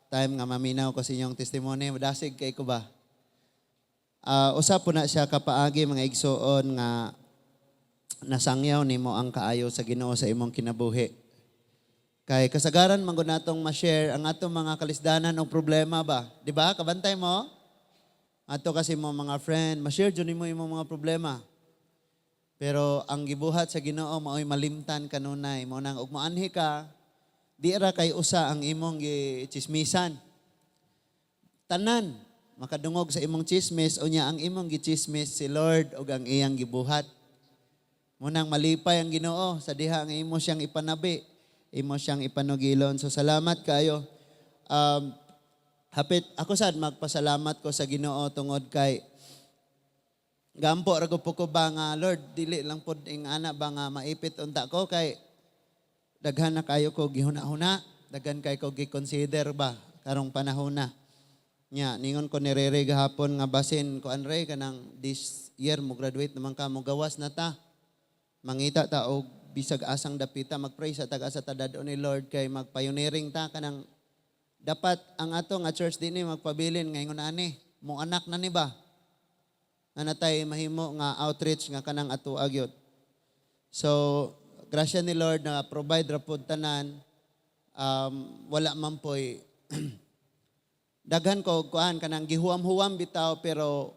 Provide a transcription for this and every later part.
Time nga maminaw ko sa inyong testimony, madasig kay ko ba? Usa po na siya kapaagi, mga igsuon, nga nasangyaw nimo ang kaayo sa Ginoo sa imong kinabuhi. Kay kasagaran man gud natong ma-share ang atong mga kalisdanan o problema ba? Di ba? Kabantay mo? Ato kasi mo mga friend, ma-share jud nimo imong mga problema. Pero ang gibuhat sa Ginoo mao'y malimtan kanunay. Mao nang ug moanhi ka, di ra kay usa ang imong gichismisan. Tanan makadungog sa imong chismis, unya ang imong gichismis si Lord ug ang iyang gibuhat. Mao nang malipay ang Ginoo sa diha nga imo siyang ipanabi, imo siyang ipanugilon. So salamat kayo. Hapit ako sad magpasalamat ko sa Ginoo tungod kay gampo ra ko po ko ba nga, "Lord, dili lang pod ing ana ba nga maipit unta ko kay daghan na kayo ko gihuna-huna, daghan kay ko gi-consider ba karong panahon na." Nya, ningon ko ni Rere gahapon nga basin ko Andre kanang this year mo graduate naman ka, mo gawas na ta. Mangita ta og bisag asang dapita, magpray sa tag asa ta dad-on ni Lord kay magpioneering ta, kanang dapat ang ato nga church dinhi magpabilin nga ingon ani, mo anak na ni ba? Nga natay mahimo nga outreach nga kanang ato gyud. So, grasya ni Lord na provide ra pod tanan. Wala man po'y daghan ko kuan, kanang gihuam-huam bitaw, pero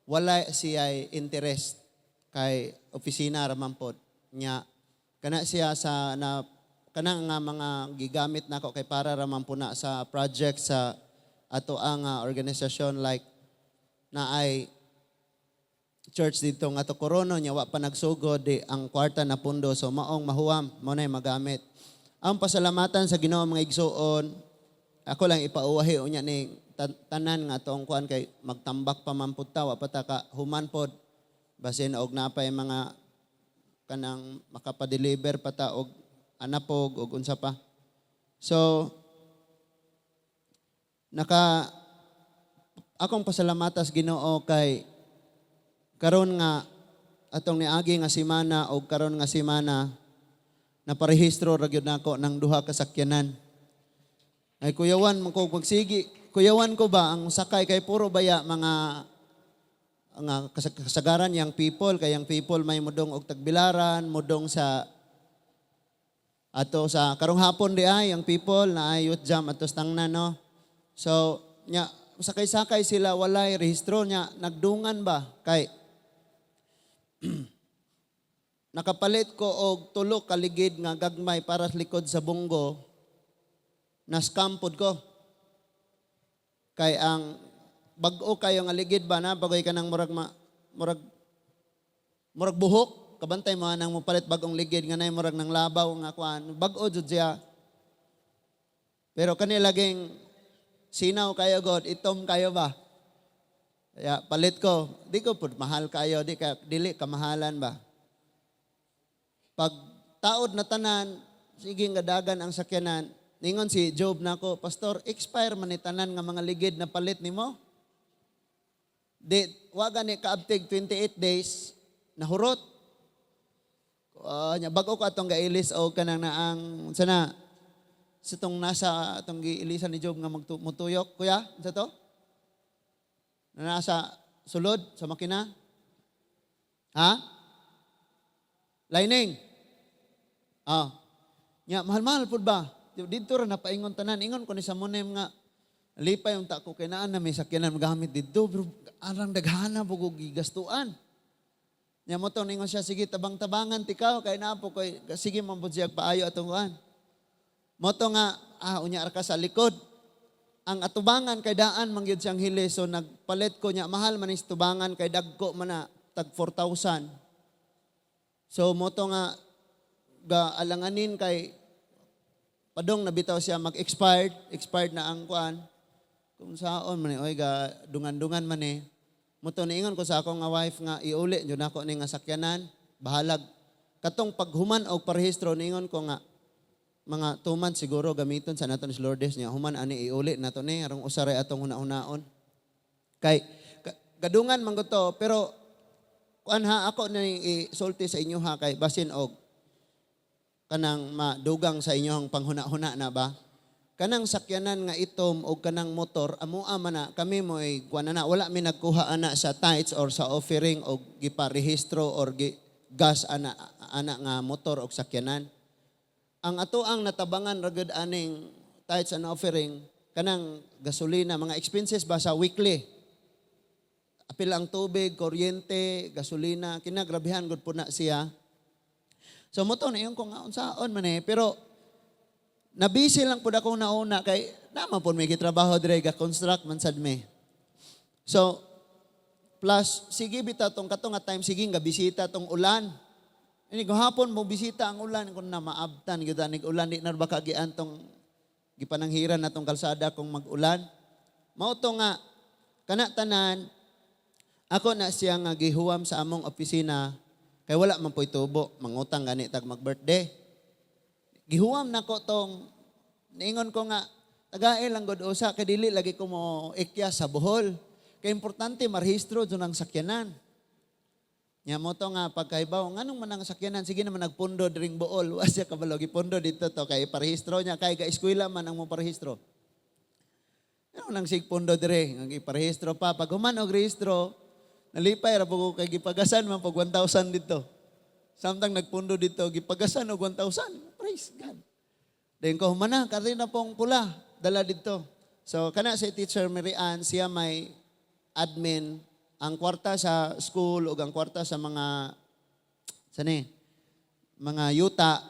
wala siya interest kay opisina ra man pod. Nya kana siya sa na kanang nga mga gigamit nako kay para ra man po na sa project sa ato ang organisasyon, like na ay church dito nga to Corono, nya wa pa nagsugod, di ang kwarta na pundo, so maong mahuwam mo na magamit. Ang pasalamatan sa Ginoo, mga igsuon, ako lang ipauwahi unya ni tanan nga atong kuan kay magtambak pa man pud ta, wa pa ta ka human pod, basin og napay mga kanang makapa-deliver pa ta og anapog og unsa pa. So naka akong pasalamatas Ginoo kay karon nga atong niagi nga semana og karon nga semana, naparehistro ra gyud nako ng duha ka sakyanan. Ay, kuyawan man ko magsigi. Kuyawan ko ba ang sakay kay puro baya mga nga kasagaran yang people, kay yang people may mudong og Tagbilaran, mudong sa ato sa karong hapon di ay yang people na ay youth jam ato sa Tangnan, no. So nya sakay-sakay sila, walay rehistro, nya nagdungan ba kay nakapalit ko og tulo ka ligid nga gagmay para sa likod sa bunggo, na scam pod ko. Kay ang bag-o kayo nga ligid ba na bagoy ka ng murag ma, murag murag buhok, kabantay mo nang mopalit bagong ligid nga nay murag nang labaw nga kuan, bag-o jud siya. Pero kani laging sinaw kayo god, itom kayo ba? Kaya palit ko, di ko pud mahal kayo, di ka dili kamahalan ba. Pag taod na tanan, sige nga dagan ang sakyanan. Ningon si Job nako, "Pastor, expire man ni tanan nga mga ligid na palit nimo." Di, wa gani kaabtig 28 days, nahurot. Nya bag-o ko atong gailis og kanang naang sana sa tong nasa atong giilisan ni Job nga mutuyok, kuya, unsa to? Na nasa sulod sa makina? Ha? Lining. Ah. Nya mahal-mahal pud ba? Didto ra napaingon tanan. Ingon ko ni sa Monem nga lipay unta ko kay naa na may sakyanan gamit didto, pero arang daghana pud og gigastuan. Nya mo to ningon siya, "Sige, tabang-tabangan tikaw kay naa po koy sige man pud siya paayo atong kuan." Mo to nga unya ra ka sa likod. Ang atubangan kay daan man gyud siyang hili, so nagpalit ko, nya mahal man is tubangan kay dagko man na tag 4,000. So mo to nga ga alanganin kay padong nabitaw siya mag-expired, expired na ang kuan. Kung saon man ni oy, ga dungan-dungan man ni. Mo to niingon ko sa akong nga wife nga iuli jud nako ni nga sakyanan, bahalag. Katong paghuman og parehistro, niingon ko nga mga 2 months siguro gamiton sa nato ni Lourdes, niya human ani iuli nato ni arong usaray atong huna-hunaon. Kay gadungan man to, pero kuan ha, ako na isulti sa inyo ha, kay basin og kanang madugang sa inyong panghuna-huna na ba. Kanang sakyanan nga itom o kanang motor, amoa man na, kami mo ay kuan na, wala mi nagkuha ana sa tithes or sa offering o giparehistro or gi gas ana ana nga motor o sakyanan. Ang ato ang natabangan ra gud aning tithes and offering, kanang gasolina, mga expenses ba sa weekly. Apil ang tubig, kuryente, gasolina, kinagrabihan gud po na siya. So mo to na yung kung unsaon man eh, pero nabisi lang pud akong nauna kay naman pud may gitrabaho dire, ga construct man sad mi. So plus sige bitaw tong kato nga time, sige nga bisita tong ulan. Ini hapon mo bisita ang ulan, kung na maabtan gyud anig ulan, di na ba kagian tong gipananghiran na tong kalsada kung mag-ulan. Mao to nga kana tanan ako na siya nga gihuwam sa among opisina kay wala man po'y tubo, mangutang gani tag mag-birthday. Gihuwam nako tong niingon ko nga tagae lang gud usa kay dili lagi ko mo ikya sa Bohol. Kay importante marehistro jud ang sakyanan. Nya mo to nga pagkahibaw nganong man ang sakyanan, sige naman nagpundo diring Bool, wa siya kabalo gipundo dito to kay iparehistro niya kay ga eskwela man ang mo parehistro. Ano nang sigpundo dire nga iparehistro pa? Pag human og rehistro, nalipay ra ko kay gipagasan man pag 1,000 dito. Samtang nagpundo dito, gipagasan og 1,000. Praise God. Then ko human na, kari na pong pula, dala dito. So kana si Teacher Mary Ann, siya may admin ang kwarta sa school ug ang kwarta sa mga sani mga yuta,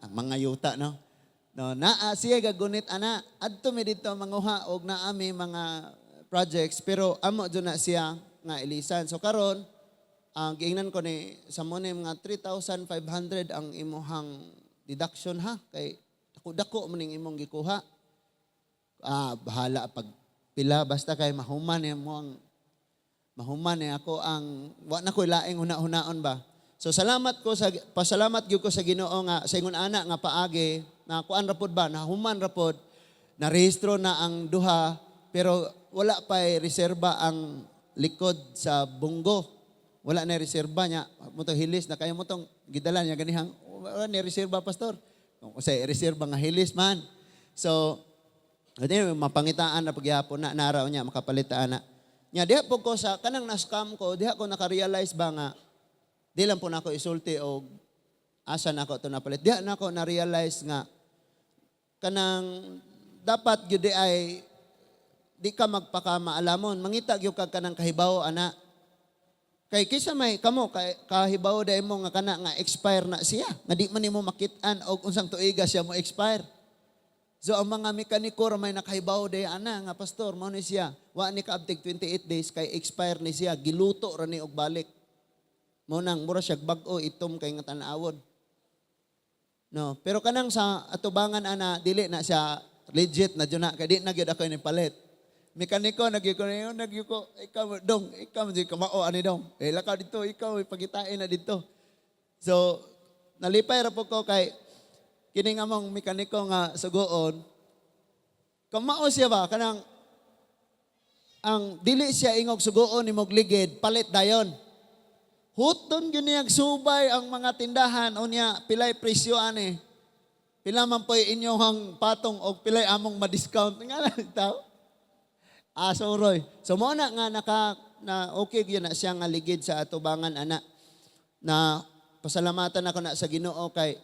ang mga yuta, no. No, naa siya gagunit ana adto mi dito manguha og naa mi mga projects, pero amo jud na siya nga ilisan. So karon ang giingnan ko ni sa mo ni mga 3,500 ang imuhang deduction ha, kay dako dako man ning imong gikuha. Ah, bahala pag pila, basta kay mahuman mo ang mahuman ni ako ang wa na ko laing huna-hunaon ba. So salamat ko sa pasalamat gyud ko sa Ginoo nga sa ingon ana nga paagi na kuan ra pod ba, nahuman ra pod, narehistro na ang duha, pero wala pa reserba ang likod sa Bunggo. Wala na reserba niya. Mo to hilis na kayo mo tong gidala niya ganihang wala na reserba, pastor. Kung sa reserba nga hilis man. So anyway, mapangitaan na pagyapon na naraw niya makapalitaan na. Nya diha po ko sa kanang na-scam ko, diha ko naka-realize ba nga di lang po nako isulti og asa nako to napalit. Diha nako na-realize nga kanang dapat gyud di ay di ka magpakamaalamon, mangita gyud kag kanang kahibaw ana. Kay kisa may kamo kay kahibaw dai mo nga kana nga expire na siya, nga di man nimo makit-an og unsang tuiga siya mo expire. So ang mga mekaniko ra may nakahibaw day ana nga, "Pastor, mao ni siya. Wa ni kaabtig 28 days kay expire ni siya, giluto ra ni og balik." Mao nang mura siya bag-o, itom kay nga tan-awon. No, pero kanang sa atubangan ana, dili na siya legit na jud na kay di na gyud ako ni palit. Mekaniko nagyud ko nagyud ko, "Ikaw dong, ikaw man jud kamao ani dong. Eh lakaw dito, ikaw ipagitain na dito." So nalipay ra po ko kay kini nga mong mekaniko nga sugoon, kamao siya ba, kanang ang dili siya ingog sugoon ni ligid, palit dayon. Huton gyud niya subay ang mga tindahan, unya pilay presyo ani. Pila man po'y inyong patong og pilay among ma-discount nga lang tao. Ah, suroy. So mo na nga naka na okay gyud na siya nga ligid sa atubangan ana, na pasalamatan ako na sa Ginoo kay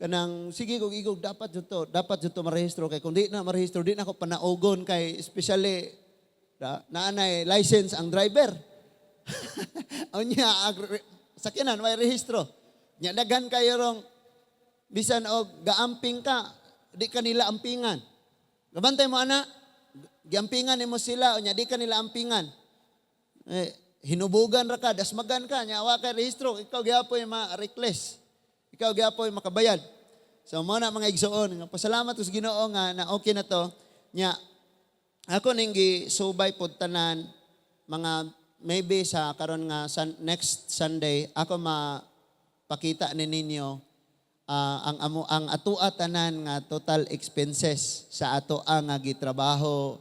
kanang sige kog igog, dapat jud to marehistro, kay kung di na marehistro, di na ako panaugon, kay especially da, naanay license ang driver. Unya sakyanan may rehistro. Nya daghan kayo rong bisan og gaamping ka, di ka nila ampingan. Gabantay mo ana, giampingan nimo sila, unya di ka nila ampingan. Eh, hinubugan ra ka, dasmagan ka, nya wa kay rehistro, ikaw gyapon yung mga reckless. Ikaw gyapon yung makabayad. So mo na, mga igsoon, nga pasalamat ko sa Ginoo nga na okay na to. Nya ako ning gisubay pod tanan, mga maybe sa karon nga next Sunday ako mapakita ni ninyo ang amo ang atua tanan nga total expenses sa ato ang nga gitrabaho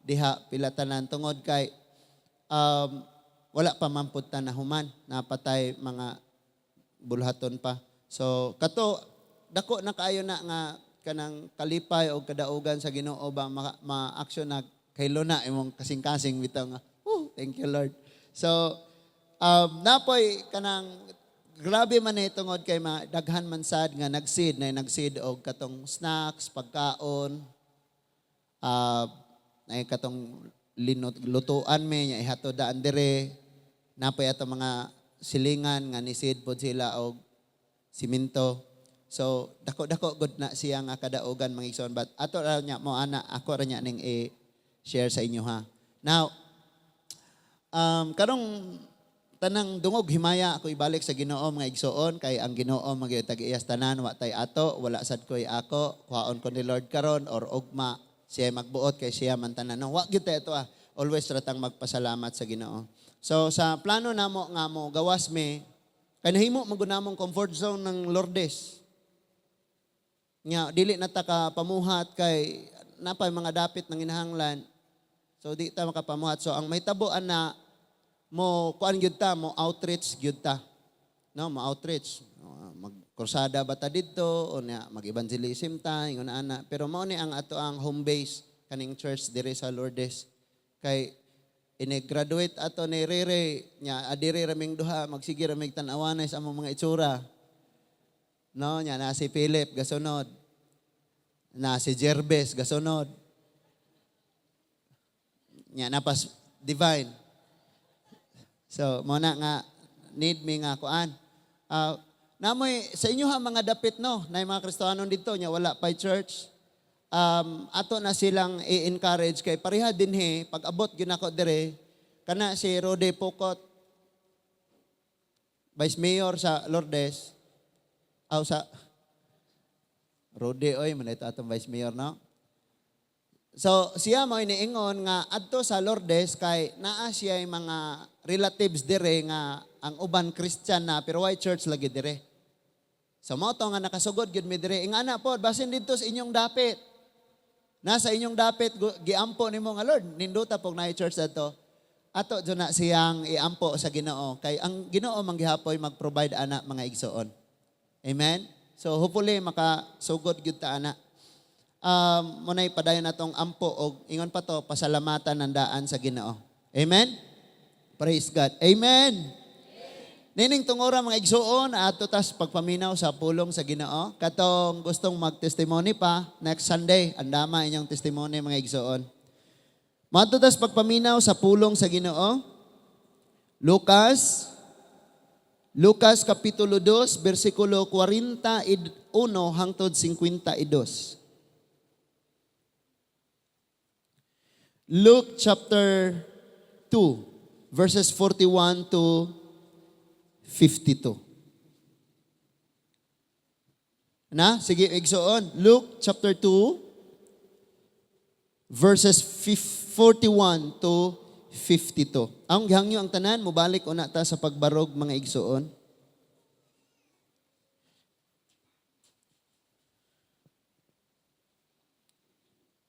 diha, pila tanan, tungod kay wala pa man pud ta nahuman, napatay mga bulhaton pa. So kato dako na kaayo na nga kanang kalipay o kadaugan sa Ginoo ba ma-action na kaylo na imong kasing-kasing bitaw nga, "Oh, thank you, Lord." So napoy kanang grabe man ni tungod kay daghan man sad nga nagseed na nagseed og katong snacks, pagkaon, ay katong linut, lutuan mi nya ihatod daan dire. Napoy ato mga silingan nga niseed pod sila og simento. So dako-dako gud na siya nga kadaugan, mga igsoon, but ato ra nya mo ana, ako ra nya ning i-share sa inyo ha. Now karong tanang dungog himaya ako ibalik sa Ginoo, mga igsoon, kay ang Ginoo magyud tag-iyas tanan, wa tay ato, wala sad koy ako, kuhaon ko ni Lord karon or ugma, siya magbuot kay siya man tanan. No, wa gyud tay ato ah. Always ratang magpasalamat sa Ginoo. So sa plano namo nga mo gawas mi kay nahimo man gud namong comfort zone ng Lourdes. Nya dili na ta ka pamuhat kay napay mga dapit ng inahanglan. So di ta makapamuhat. So ang mahitabo ana mo kuan gyud ta, mo outreach gyud ta. No, mo outreach. Magkursada ba ta didto o nya mag-evangelism ta ingon ana. Pero mao ni ang ato ang home base kaning church diri sa Lourdes. Kay ini-graduate ato ni Rere nya adiri raming duha, magsige raming tan-awanay sa among mga itsura. No, nya na si Philip gasunod. Na si Jerves gasunod. Nya napas Divine. So, mo na nga need mi nga kuan. Namoy sa inyo ha mga dapit no, na mga Kristohanon dito nya wala pay church. Ato na silang i-encourage kay pareha dinhi pag abot gyud nako dire kana si Rode Pocot, Vice Mayor sa Lourdes, aw sa Rode oy man ito atong Vice Mayor, no. So siya mo iniingon nga adto sa Lourdes kay naa siya mga relatives dire nga ang uban Christian na pero way church lagi dire. So mao to nga nakasugod gyud mi dire. Ingana pod basin didto sa inyong dapit. Nasa inyong dapit giampo nimo nga, "Lord, nindota pog naay church adto." Ato jud na siyang iampo sa Ginoo kay ang Ginoo man gihapoy mag-provide ana, mga igsoon. Amen. So hopefully makasugod gyud ta ana. Muna'y padayon natong ampo og ingon pa to pasalamatan ng daan sa Ginoo. Amen. Praise God. Amen. Nining tungora, mga igsoon, ato tas pagpaminaw sa pulong sa Ginoo. Katong gustong mag-testimony pa next Sunday, andama inyong testimony, mga igsoon. Maadto tas pagpaminaw sa pulong sa Ginoo. Lucas Kapitulo 2, versikulo 41 hangtod 52. Luke chapter 2, verses 41 to 52. Na? Sige, igsoon. Luke chapter 2, verses 41 to 52. Ang gihangyo ang tanan, mubalik una ta sa pagbarog, mga igsoon.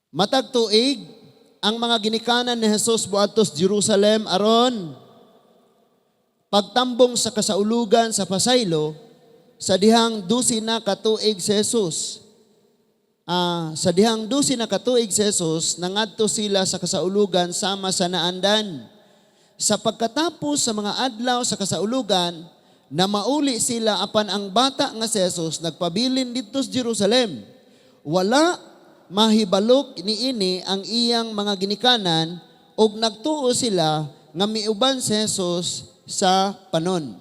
Matag tuig, ang mga ginikanan ni Jesus buadtos Jerusalem aron pagtambong sa kasaulugan sa pasaylo sa dihang 12 na katuig si Jesus. Sa dihang 12 na katuig si Jesus, nangadto sila sa kasaulugan sama sa naandan. Sa pagkatapos sa mga adlaw sa kasaulugan, na mauli sila apan ang bata nga si Jesus nagpabilin didto sa Jerusalem. Wala mahibalok niini ang iyang mga ginikanan ug nagtuo sila nga miuban si Jesus sa panon.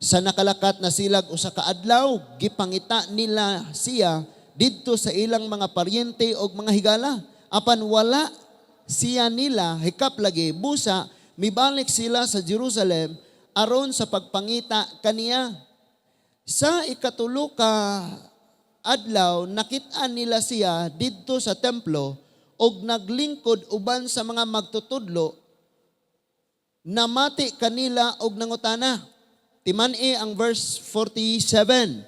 Sa nakalakat na silag usa ka adlaw, gipangita nila siya didto sa ilang mga paryente og mga higala. Apan wala siya nila hikap lagi, busa mibalik sila sa Jerusalem aron sa pagpangita kaniya. Sa ikatulo ka adlaw, nakit-an nila siya didto sa templo og naglingkod uban sa mga magtutudlo. Namati kanila og nangutana. Timan-i ang verse 47.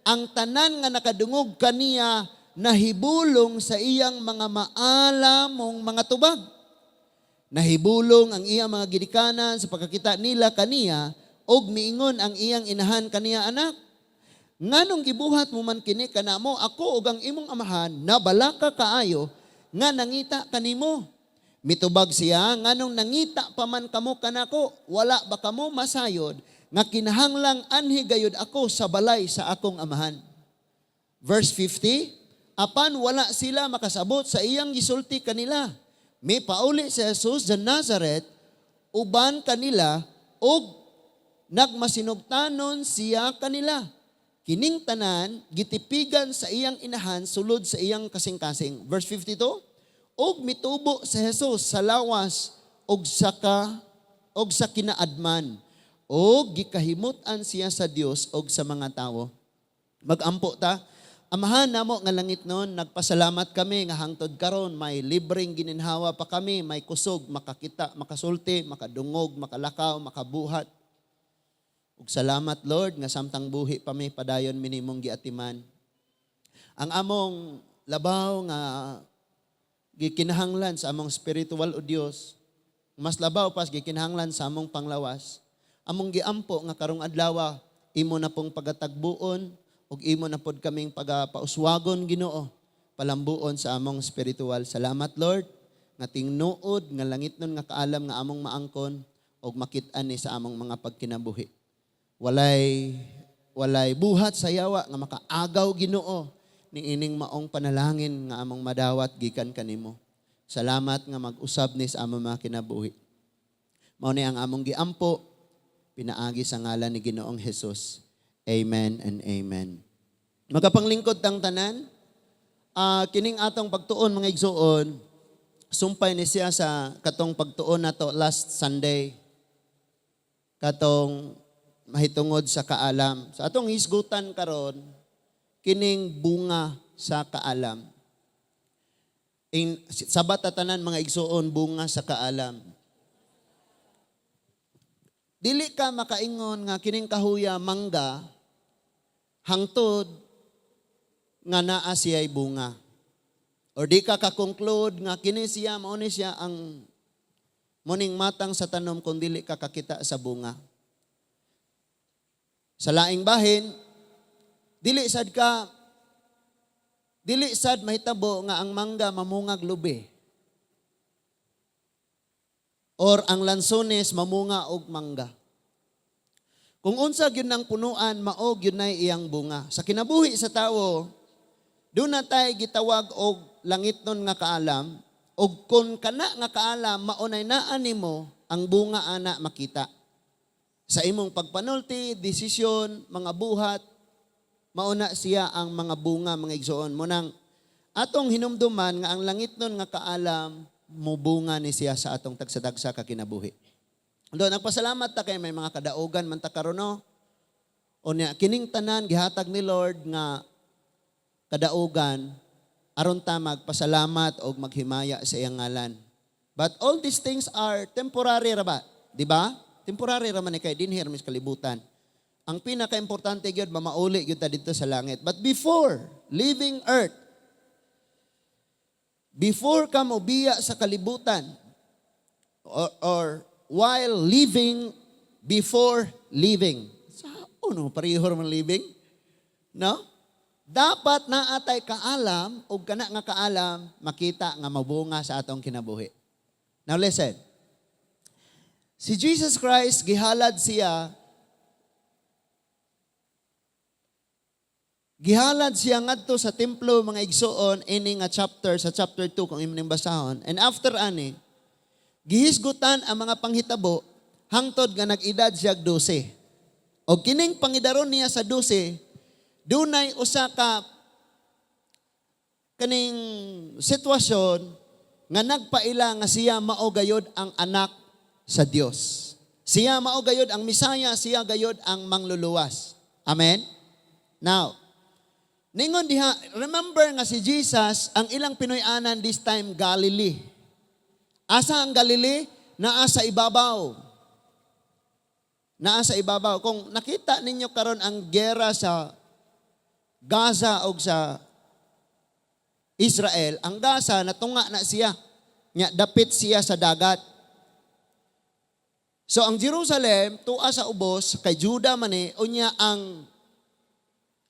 Ang tanan nga nakadungog kaniya nahibulong sa iyang mga maalamong mga tubag. Nahibulong ang iyang mga ginikanan sa pagkakita nila kaniya ug miingon ang iyang inahan kaniya, "Anak, Nganong gibuhat mo man kini kanamo? Ako ug ang imong amahan nabalaka kaayo nga nangita kanimo." Mitubag siya, "Nganong nangita pa man kamo kanako? Wala ba kamo masayod nga kinahanglang anhi gayud ako sa balay sa akong amahan?" Verse 50, apan wala sila makasabot sa iyang gisulti kanila. Mipauli si Jesus sa Nazaret uban kanila ug nagmasinugtanon siya kanila. Kining tanan gitipigan sa iyang inahan sulod sa iyang kasing-kasing. Verse 52, ug mitubo si Jesus sa lawas ug sa kinaadman ug gikahimut-an siya sa Dios ug sa mga tawo. Magampo ta. Amahan namo nga langitnon, nagpasalamat kami nga hangtod karon may libreng gininhawa pa kami, may kusog, makakita, makasulti, makadungog, makalakaw, makabuhat. Ug salamat, Lord, nga samtang buhi pa mi, padayon mi nimong giatiman. Ang among labaw nga gikinahanglan sa among spiritual, o Dios, mas labaw pas gikinahanglan sa among panglawas. Among giampo nga karong adlaw imo na pong pagatagbuon ug imo na pod kaming pagapauswagon, Ginoo, palambuon sa among spiritual. Salamat, Lord, nga tinuod nga langitnon nga kaalam nga among maangkon ug makit-an ni sa among mga pagkinabuhi. Walay buhat sa yawa nga makaagaw, Ginoo, ni ining maong panalangin nga among madawat gikan kanimo. Salamat nga mag-usab ni sa among mga kinabuhi. Mao ni ang among giampo pinaagi sa ngalan ni Ginoong Hesus. Amen and amen. Magapanglingkod tang tanan, kining atong pagtuon, mga igsuon, sumpay ni siya sa katong pagtuon nato last Sunday. Katong mahitungod sa kaalam. Sa atong hisgutan karon, kining bunga sa kaalam. In, sabat tanan, mga igsuon, bunga sa kaalam. Dili ka makaingon nga kining kahuya mangga hangtod nga naa siya'y bunga. Or di ka ka-conclude nga kini siya, mao ni siya ang muning matang sa tanom kung dili ka kakita sa bunga. Sa laing bahin, dili sad mahitabo nga ang mangga mamungag lubi. Or ang lansones mamunga og mangga. Kung unsa gyud nang punuan, mao gyud nay iyang bunga. Sa kinabuhi sa tawo, duna tay gitawag og langitnon nga kaalam, og kung kana nga kaalam mao nay naa nimo, ang bunga ana makita. Sa imong pagpanulti, desisyon, mga buhat, mao na siya ang mga bunga, mga igsoon. Mao nang atong hinumduman nga ang langitnon nga kaalam mubunga ni siya sa atong tagsa-tagsa ka kinabuhi. Do nagpasalamat ta kay may mga kadaugan man ta karon, no. Unya kining tanan gihatag ni Lord nga kadaugan aron ta magpasalamat og maghimaya sa iyang ngalan. But all these things are temporary ra ba? Di ba? Temporary ra man ni kay dinhi ra sa kalibutan. Ang pinaka-importante gyud, mamauli gyud ta didto sa langit. But before leaving earth, before ka mobiya sa kalibutan, or while living, before leaving. Sa ano, pareho man living? No? Dapat naa tay kaalam ug kana nga kaalam makita nga mabunga sa atong kinabuhi. Now listen. Si Jesus Christ, gihalad siya ngadto sa templo, mga igsuon, ini nga chapter, sa chapter 2 kung imong basahon. And after ani, gihisgutan ang mga panghitabo hangtod nga nag-edad siya 12. Og kining pangidaron niya sa 12, dunay usa ka kaning sitwasyon nga nagpaila nga siya mao gayod ang anak sa Dios. Siya mao gayod ang Misaya, siya gayod ang mangluluwas. Amen? Now, ningon diha, remember nga si Jesus, ang ilang Pinoy-anan this time, Galilee. Asa ang Galilee? Naa sa ibabaw. Naa sa ibabaw. Kung nakita ninyo karon ang gera sa Gaza o sa Israel, ang Gaza natunga na siya. Nya dapit siya sa dagat. So ang Jerusalem tuwa sa ubos kay Juda man eh, unya ang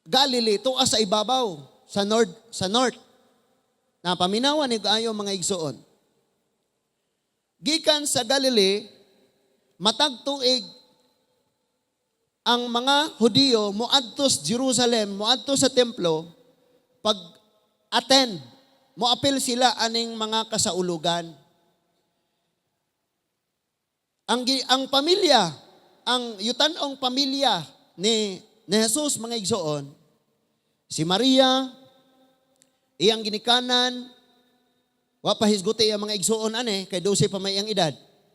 Galilee tuas sa ibabaw sa north, sa north. Na paminawan ni kaayo, mga igsoon. Gikan sa Galilee, matag tuig ang mga Hudiyo moadto sa Jerusalem, moadto sa templo pag attend, moapil sila aning mga kasaulugan. Ang pamilya, ang yutanong pamilya ni Jesus, mga igsoon, si Maria, iyang ginikanan, wa pa hisguti ang mga igsoon ane, kay 12 pa may iyang edad.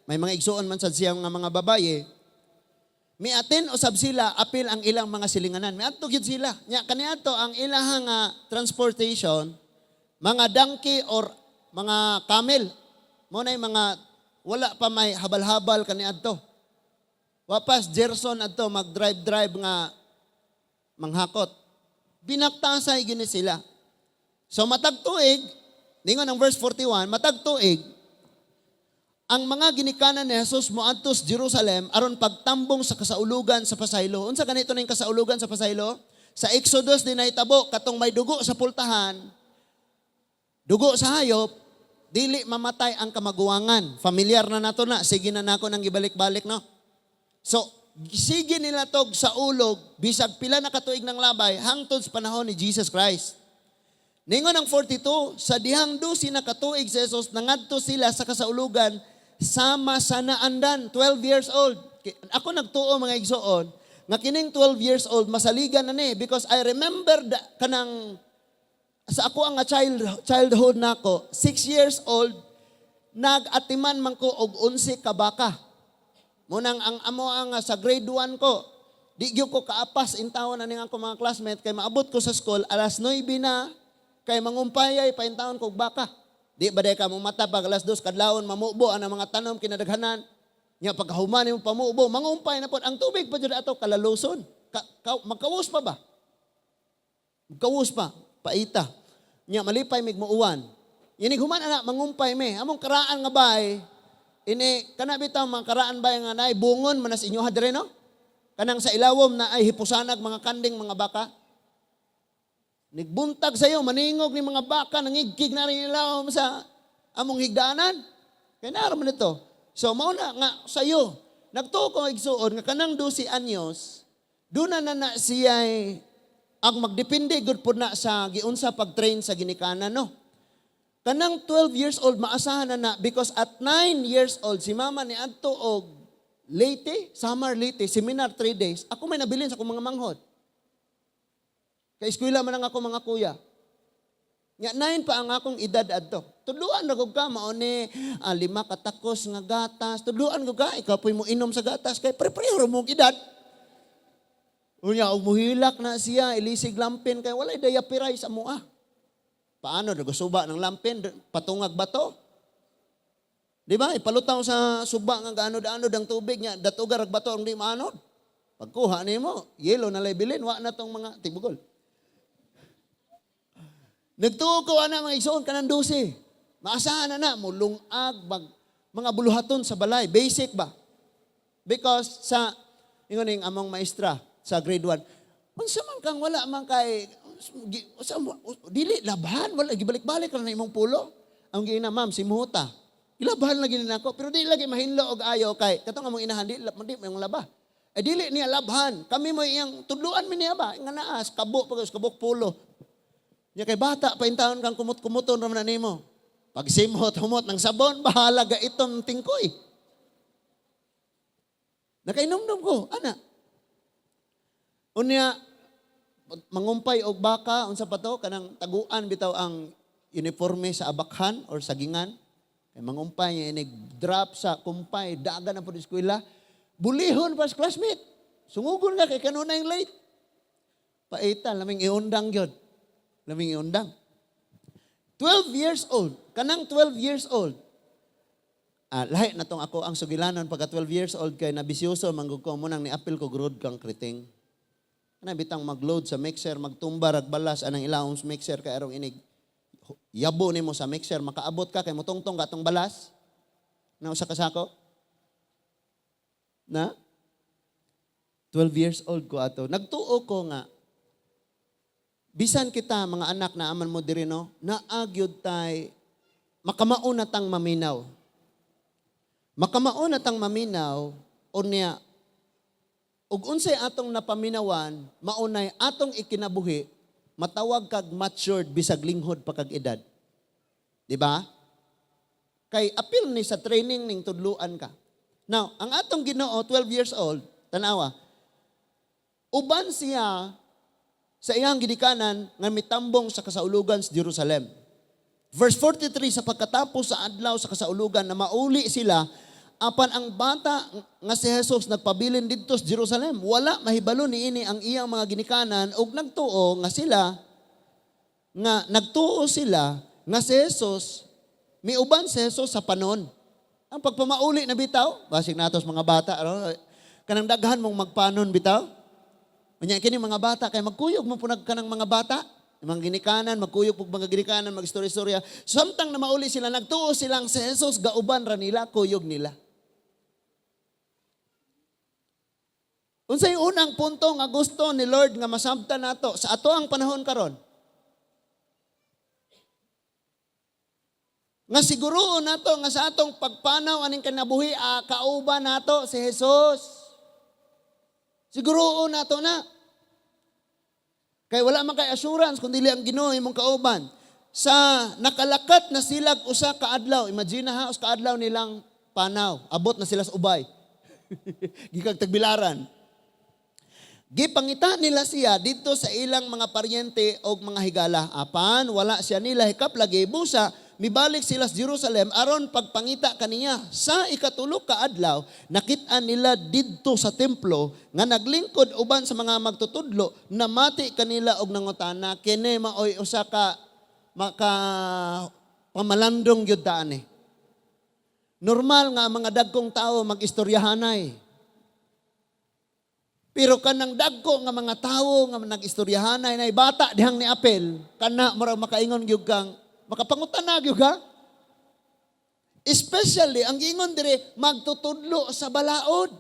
May mga igsoon man sad siyang nga mga babaye. Mi-attend usab sila apil ang ilang mga silinganan. Miadto gyud sila. Nya kaniadto ang ilahang transportation, mga donkey or mga camel. Mao nay mga wala pa may habal-habal kaniadto. Wa pa Gerson adto mag-drive-drive nga manghakot. Binaktasay gini sila. So matag tuig, ningon ang verse 41, matag tuig, ang mga ginikanan ni Jesus moadto sa Jerusalem aron pagtambong sa kasaulugan sa pasaylo. Unsa ganito ning kasaulugan sa pasaylo? Sa Exodus din nahitabo katong may dugo sa pultahan, dugo sa hayop, dili mamatay ang kamaguwangan. Familiar na nato na, sige na nako nang ibalik-balik, no. So, sige nila tog sa ulog bisag pila na katuig ng labay hangtod sa panahon ni Jesus Christ. Ningon ang 42, sa dihang 12 na katuig si Jesus, nangadto sila sa kasaulugan sama sa naandan, 12 years old. Ako nagtuo, mga igsoon, nga kining 12 years old, masaligan na ni, because I remember the, kanang, sa ako ang childhood nako, 6 years old, nag-atiman man ko og 11 ka baka. Munang ang amo ang sa grade 1 ko, di gyud ko kaapas intawon na ning ako mga classmate kay maabot ko sa school alas 9 na kay mangumpayay pa intawon ko og baka. Di ba day ka mo mata pag alas 2 kadlawon mamubo ang mga tanom kinadaghanan. Nya pagkahuman nimo pamubo, mangumpay na pod ang tubig pa jud ato kalaluson. Magkawos pa ba? Magkawos pa, paita. Nya malipay mig muuwan. Inig human ana mangumpay me. Among karaan nga bay, ini kana bitaw mga karaan bay nga naay bungon man nas inyo diri, no? Kanang sa ilawom na ay hipusanag mga kanding, mga baka. Nigbuntag sayo, maningog ni mga baka, nangigkig na rin ilawom sa among higdaanan. Kay naara man ito. So mao na nga sayo, nagtuo ko, igsuon, nga kanang 12 anyos, doon na na na siya ang magdepende gud po na sa giunsa pag-train sa ginikanan, no. Kanang 12 years old maasahan na na because at 9 years old si mama ni adto og Leyte, Samar Leyte, seminar 3 days. Ako may nabilin sa akong mga manghod. Kay eskwela man ang ako mga kuya. Nga 9 pa ang akong edad adto. Tudluan ra gud ka mao ni lima ka takos nga gatas. Tudluan gud ka, ikaw po'y mo inom sa gatas kay pre-pareho ra mong edad. Unya og muhilak na siya, ilisig lampin kay walay diaperay sa mua. Paano suba ng lampin patungag bato? Di ba? Ipalutaw sa suba nga gaanod-anod ang tubig niya, datugar ag bato ang di maanod. Pagkuha nimo, yelo na lay bilin, wa na tong mga tibugol. Nagtuo ko ana, mga igsoon, kanang 12. Maasahan na na, mulungag, mga buluhaton sa balay. Basic ba? Because sa, ingon ning among maestra sa grade 1, unsa man kang wala man kay, unsa dili labhan, wala, gibalik-balik ra na imong pulo. Ang giina, "Ma'am, simuta. Ilabahan lagi ni nako, pero di lagi mahinlo og ayo kay katong among inahan di may laba. Eh dili niya labhan. Kami mo iyang tudluan mi niya ba nga naas kabo pag kabok pulo. Nya kay bata pa intawon kang kumot-kumuton ra man na nimo. Pag simhot humot ng sabon, bahala ga itom tingkoy. Nakainomdom ko, ana. Unya mangumpay og baka, unsa pa to, kanang taguan bitaw ang uniforme sa abakhan or sagingan. Kay mangumpay niya inig drop sa kumpay, daga na po eskwela. Bulihon pa sa classmate. Sungugon ka kay kanunay late. Paita, laming iundang gyud. Laming iundang. 12 years old. Kanang 12 years old. Ah, lahi na tong ako ang sugilanon pagka 12 years old kay nabisyoso manggug ko mo nang niapil ko grod kang kriting. Kana bitang magload sa mixer, magtumba rag balas anang ilawom sa mixer kay arong inig yabo nimo sa mixer makaabot ka kay mutungtong ka atong balas. Na usa ka sako. Na 12 years old ko ato. Nagtuo ko nga Bisan kita mga anak na aman mo diri, no, naa gyud tay makamao na tang maminaw. Makamao na tang maminaw unya ug unsay atong napaminawan maunay atong ikinabuhi, matawag kag matured bisag linghod pa kag edad. Di ba? Kay apil ni sa training ning tudluan ka. Now, ang atong Ginoo, 12 years old, tanawa. Uban siya sa iyang gidikanan nga mitambong sa kasaulugan sa Jerusalem. Verse 43, sa pagkatapos sa adlaw sa kasaulugan na mauli sila, apan ang bata nga si Jesus nagpabilin didto sa Jerusalem. Wala mahibalo niini ang iyang mga ginikanan ug nagtuo sila nga si Jesus miuban si Jesus sa panon. Ang pagpamauli na bitaw, basig natos mga bata, ano, kanang daghan mong magpanon bitaw. Unya kini mga bata kay magkuyog mo punag kanang mga bata. Yung mga ginikanan, magkuyog pug mga ginikanan, magstorya-storya. Samtang na mauli sila, nagtuo silang si Jesus, gauban ra nila, kuyog nila. Unsay unang punto nga gusto ni Lord nga masabtan nato sa ato ang panahon karon? Nga siguroon nato nga sa atong pagpanaw aning kinabuhi, kauban nato si Jesus. Siguroon nato na. Kay wala man kay assurance kung dili ang Ginoo imong kauban. Sa nakalakat na sila usa ka adlaw, imagine ha, usa ka adlaw nilang panaw, abot na sila sa ubay. Gikag tagbilaran. Gipangita nila siya dito sa ilang mga paryente og mga higala. Apan wala siya nila hikap lagi busa, mibalik sila sa Jerusalem aron pagpangita kaniya. Sa ikatulo ka adlaw, nakit-an nila didto sa templo nga naglingkod uban sa mga magtutudlo, namati kanila og nangutana, kini maoy usa ka maka pamalandong gyud ta ani. Normal nga ang mga dagkong tao mag-istoryahanay. Pero kanang dagko nga mga tawo nga nag-istoryahanay nay bata dihang ni apel, kana murag makaingon gyud kang makapangutan na gyud ka. Especially ang giingon dire magtutudlo sa balaod.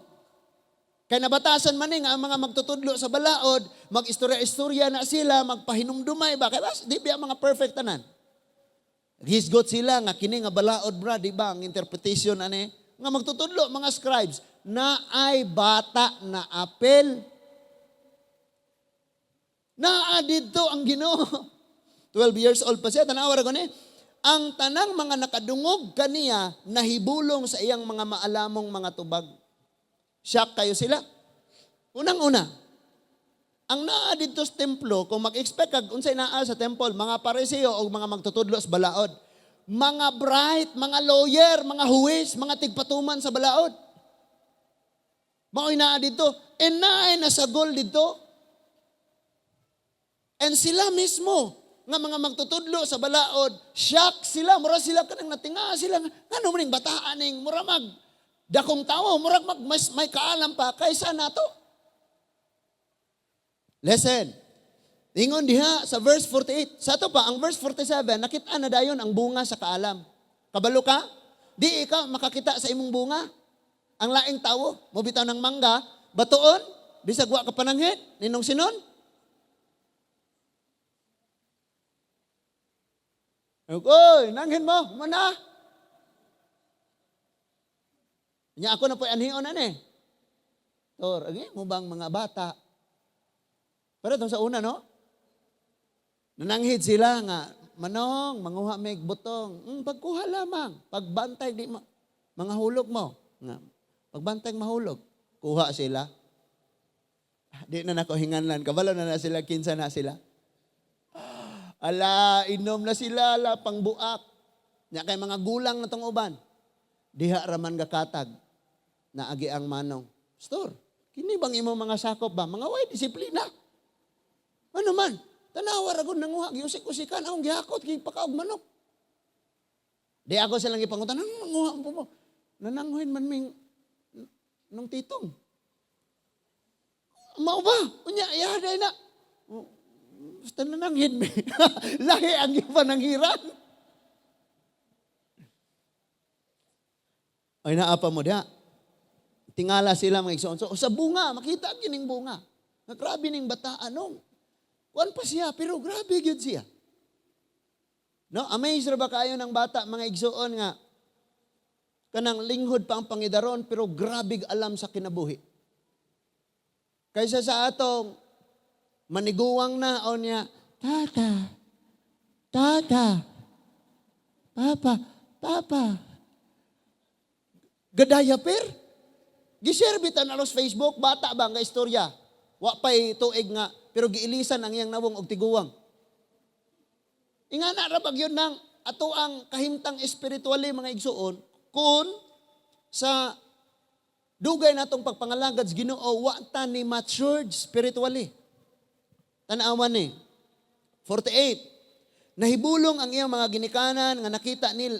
Kay nabatasan man ni nga ang mga magtutudlo sa balaod, mag-istorya-istorya na sila, magpahinumdumay ba kay bas di ba mga perfect tanan. Hisgot sila nga kini nga balaod bra, di ba ang interpretation ani nga magtutudlo mga scribes na ay bata na apel. Naa didto ang Ginoo. 12 years old pa siya, tanawa ra ko ni. Ang tanang mga nakadungog kaniya nahibulong sa iyang mga maalamong mga tubag. Shock kayo sila. Unang-una, ang naa didto sa templo, kung mag-expect kag unsay naa sa temple, mga Pariseo o mga magtutudlo sa balaod. Mga bright, mga lawyer, mga huwes, mga tigpatuman sa balaod. Mao'y naa didto. And naay nasagol didto. And sila mismo, nga mga magtutudlo sa balaod, shock sila, mura sila kanang natinga sila, ngano man ning bataan ning mura mag dakong tawo, murag mag mas may kaalam pa kaysa nato. Listen. Ingon diha sa verse 48. Sa ato pa, ang verse 47, nakita na dayon ang bunga sa kaalam. Kabalo ka? Di ikaw makakita sa imong bunga. Ang laing tawo, mobitaw ng mangga, batuon, bisag wa ka pananghit, ninong sinon. Oy, nanghin mo, mana. Nya ako na po'y anhion ani. Tor, agi mo bang mga bata? Pero itong sa una, no? Nananghid sila nga, manong, manguha mig butong. Pagkuha lamang. Pagbantay, di ma, mga hulog mo. Nga, pagbantay mahulog. Kuha sila. Di na nako hinganlan. Kabalo na na sila, kinsa na sila. Ala, inom na sila, ala, pangbuak. Nya kay mga gulang na tong uban. Diha raman gakatag. Naagi ang manong. Pastor, kini bang imong mga sakop ba? Mga way disiplina. Ano man? Tanawa ra gud nanguha, giusik-usikan akong gihakot, gipakaog manok. Di ako silang gipangutan, ano manguha po mo? Nananghuin man ming nung titong. Mao ba? Unya, iya day na. Basta nananghin mi. Lahi ang ipananghiran. Ay naapa mo diha. Tingala sila mga igsoon. So, sa bunga, makita kining bunga. Nga grabe ning bataan nung. Kuan pa siya, pero grabe gyud siya. No, amaze ra ba kayo ng bata, mga igsuon, nga kanang linghod pa ang pangidaron pero grabe alam sa kinabuhi? Kaysa sa atong maniguwang na o niya, "Tata, tata, papa, papa." Gadaya per. Gi-share bitan alos Facebook, bata ba nga istorya. Wa pa'y tuig nga, pero giilisan ang iyang nawong og tiguwang. Ingana ra ba gyud nang ato ang kahimtang espiritually, mga igsuon, kung sa dugay natong pagpangalagad sa Ginoo, wa ta ni matured spiritually. Tan-awan ni. 48. Nahibulong ang iyang mga ginikanan nga nakita nil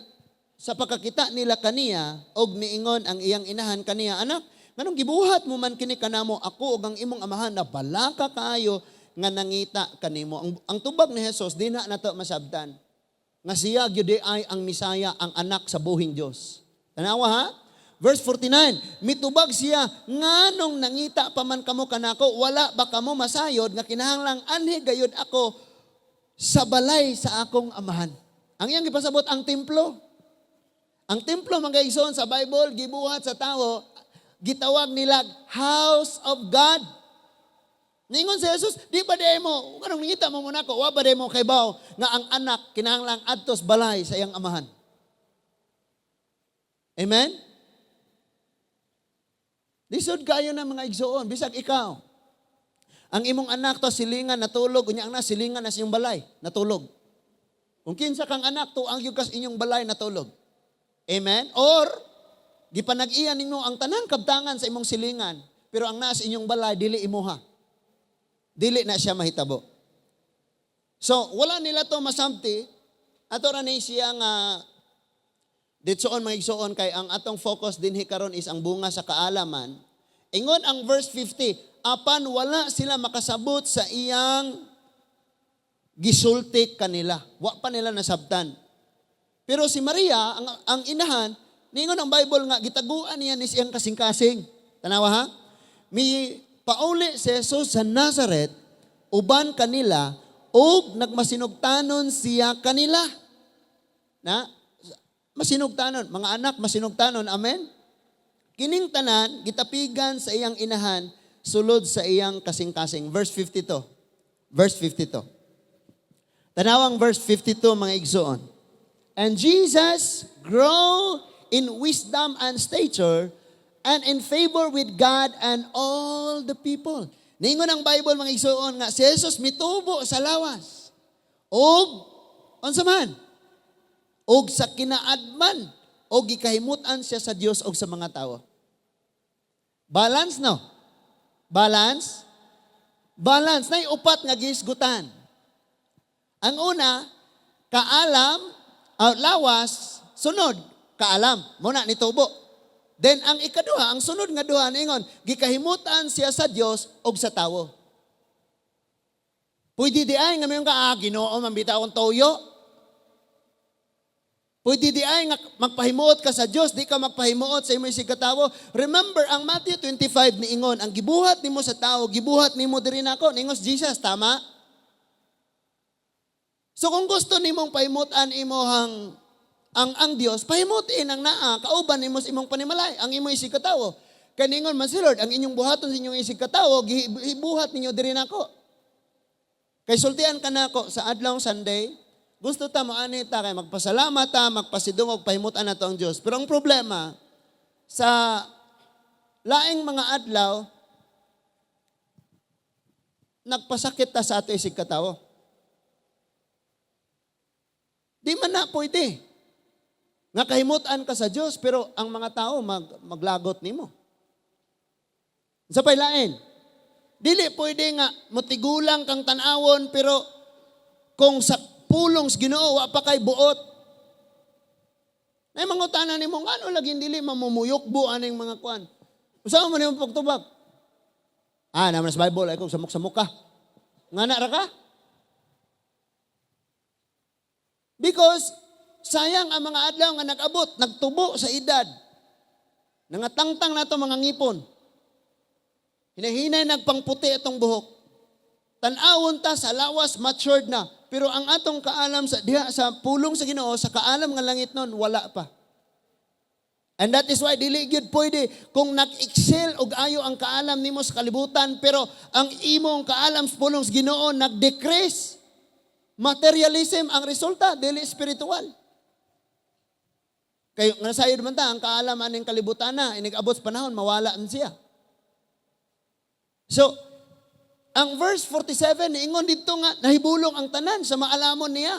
sa pagkakita nila kaniya og miingon ang iyang inahan kaniya, "Anak, nganong gibuhat mo man kini kanamo? Ako ug ang imong amahan nabalaka kaayo nga nangita kanimo." Ang tubag ni Jesus, di na nato masabtan nga siya gyud ay ang Misaya, ang anak sa buhing Dios. Tanawa ha? Verse 49, mitubag siya, "Nganong nangita pa man kamo kanako? Wala ba kamo masayod nga kinahanglang anhi gayud ako sa balay sa akong amahan?" Ang iyang gipasabot, ang templo. Ang templo, mga igsoon, sa Bible, gibuhat sa tao, gitawag nila house of God. Ningon si Jesus, "Di ba di mo, kanong nangita mo muna ko, wa ba di mo kaybaw nga ang anak kinahanglang adtos balay sa iyang amahan?" Amen? Lisod kayo na, mga igsoon, bisag ikaw. Ang imong anak to silingan natulog, unya ang na silingan na sa inyong balay, natulog. Kung kinsa kang anak, tuang gyud kas inyong balay natulog. Amen? Or gipanag-iyan ninyo ang tanang kabtangan sa imong silingan, pero ang nasa inyong balay dili imuha. Dili na siya mahitabo. So, wala nila to masamti. Ato ra ni siya nga ditsoon, mga igsoon, kay ang atong focus dinhi karon is ang bunga sa kaalaman. Ingon ang verse 50, apan wala sila makasabot sa iyang gisulti kanila. Wa pa nila nasabtan. Pero si Maria, ang inahan, ningon ang Bible nga gitaguan niya ni siyang kasing-kasing. Tanawa ha? Mi pauli si Jesus sa Nazaret uban kanila ug nagmasinugtanon siya kanila. Na masinugtanon, mga anak, masinugtanon, amen? Kining tanan gitapigan sa iyang inahan sulod sa iyang kasing-kasing. Verse 52. Verse 52. Tanawang verse 52, mga igsoon. And Jesus grow in wisdom and stature and in favor with God and all the people. Ningon ang Bible, mga igsoon, nga si Jesus mitubo sa lawas. Og unsa man? Og sa kinaadman og gikahimutan siya sa Dios og sa mga tawo. Balance, no? Balance? Balance. Nay upat nga gihisgutan. Ang una, kaalam, lawas, sunod, kaalam. Muna ni tubo. Then ang ikaduha, ang sunod nga duha ningon, gikahimutan siya sa Dios og sa tawo. Pwede di ay nga mayon ka, "Ah, Ginoo man bitaw akong toyo." Pwede di ay nga magpahimuot ka sa Dios, di ka magpahimuot sa imong isigkatawo. Remember, ang Matthew 25 niingon, "Ang gibuhat nimo sa tao, gibuhat nimo diri nako." Ningon si Jesus, tama? So kung gusto nimong pahimutan imohang ang Dios, pahimutin ang naa kauban nimo sa imong panimalay, ang imong isigkatawo. Kay ningon man si Lord, "Ang inyong buhaton sa inyong isigkatawo, gibuhat ninyo diri nako." Kay sultian ka nako sa adlaw Sunday, gusto ta mo ani ta kay magpasalamat ta, magpasidungog, pahimutan nato ang Dios. Pero ang problema sa laing mga adlaw, nagpasakit ta sa ato isigkatawo. Di man na pwede nga kahimutan ka sa Dios pero ang mga tao maglagot nimo. Sa paylain, dili pwede nga motigulang kang tan-awon pero kung sa pulong sa Ginoo wa pa kay buot. Nay mangutana nimo, "Ngano lagi dili mamumuyokbo aning mga kuan?" Usa man nimo pagtubag? "Ah, naman sa Bible ay kung samok-samok ka." Ngana ra ka? Because sayang ang mga adlaw nga nag-abot, nagtubo sa edad. Nangatangtang na to mga ngipon. Hinahinay nagpangputi itong buhok. Tan-awon ta sa lawas, matured na. Pero ang atong kaalam sa diha sa pulong sa Ginoo, sa kaalam nga langit nun, wala pa. And that is why dili gyud pwede kung nag-excel og ayo ang kaalam nimo sa kalibutan, pero ang imong kaalam sa pulong sa Ginoo nag-decrease. Materialism ang resulta, dili spiritual. Kay nga sayod man ta ang kaalam aning kalibutan na inig-abot sa panahon, mawala man siya. So, ang verse 47 niingon didto nga nahibulong ang tanan sa maalamon niya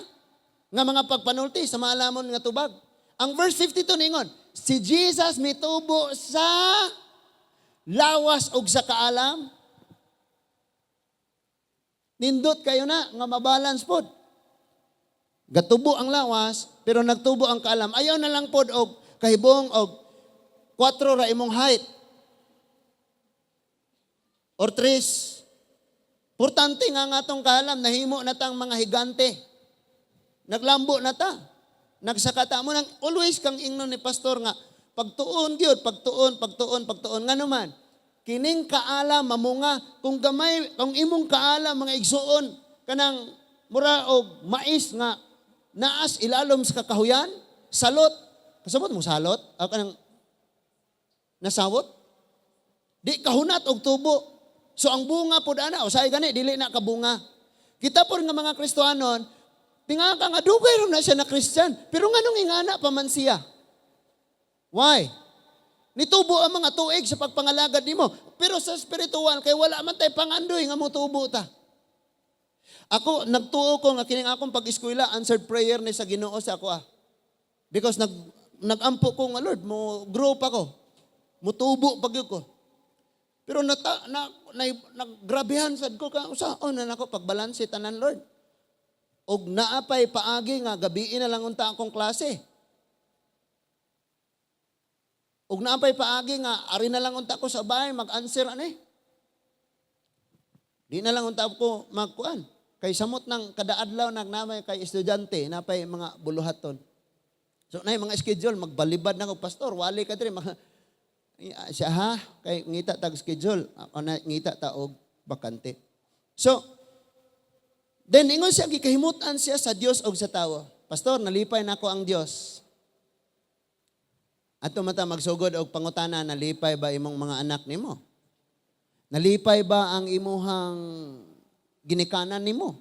nga mga pagpanulti, sa maalamon nga tubag. Ang verse 52 niingon, si Jesus mitubo sa lawas ug sa kaalam. Nindot kayo na nga mabalance pod. Gatubo ang lawas pero nagtubo ang kaalam. Ayaw na lang pod og kahibong og 4 ra imong height. Or 3. Importante nga nga atong kaalam, nahimo na tang mga higante. Naglambo na ta. Nagsakata mo nang always kang ingnon ni pastor nga pagtuon gyud, pagtuon, pagtuon, pagtuon, ngano man. Kining kaalam mamunga kung gamay kung imong kaalam, mga igsuon, kanang mura og mais nga naas ilalom sa kakahuyan, salot. Kasabot mo salot? O kanang nasawot? Di kahunat og tubo. So ang bunga pod ana, usay gani dili na kabunga. Kita pod nga mga Kristohanon, tinga ka nga dugay ra na siya na Christian, pero nganong ingana pa man siya? Why? Nitubo ang mga tuig sa pagpangalagad nimo, pero sa spiritual kay wala man tay pangandoy nga motubo ta. Ako nagtuo ko nga kining akong pag-eskwela, answered prayer ni sa Ginoo sa ako ah. Because nagampo ko nga, "Lord, mo grow pa ko. Mutubo pa gyud ko." Pero nata, na, na, naggrabehan sad ko ka usaon na nako pagbalanse tanan, Lord. Og naapay paagi nga gabiin na lang unta akong klase. Og naapay paagi nga ari na lang unta ko sa bahay mag-answer ani. Di na lang unta ko magkuan. Kay samot ng kada adlaw nagnamay kay estudyante, napay mga buluhaton. So nay mga schedule, magbalibad na ko, "Pastor, wali ka diri." Mga siya ha kay ngita tag schedule, ako na ngita ta og bakante. So then ingon siya, gikahimutan siya sa Dios og sa tawo. Pastor, nalipay nako ang Dios. Ato mata magsugod og pangutana, nalipay ba imong mga anak nimo? Nalipay ba ang imuhang ginikanan nimo?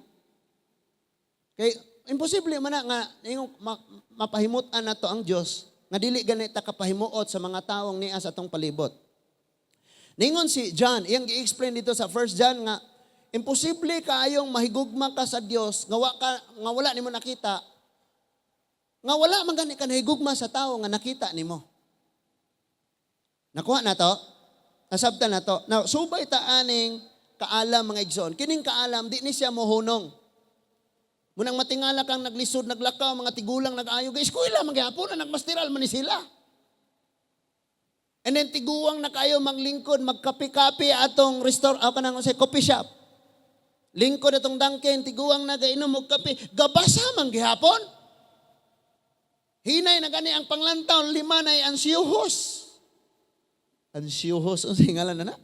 Kay imposible man na nga ingong mapahimutan nato ang Dios nga dili gani ta kapahimuot sa mga taong niya sa atong palibot. Ningon si John, iyang gi-explain dito sa 1 John nga imposible kaayong mahigugma ka sa Dios nga wala nimo nakita, nga wala man gani ka nahigugma sa tawo nga nakita nimo. Nakuha na to? Nasabtan na to? Now, subay ta aning kaalam, mga igsoon. Kining kaalam, di ni siya mohunong. Munang matingala kang naglisod, naglakaw, mga tigulang nag-ayo, guys, eskwela, magyapon na, nagmasteral man ni sila. And then tiguang na kayo maglingkod, magkape-kape atong restore, ako kanang sa coffee shop. Lingkod atong Dunkin, tiguang na gainom og kape, gabasa man gihapon. Hinay na gani ang panglantaw, 5 na ansiyuhos. Ansiyuhos, unsa ngalan na na?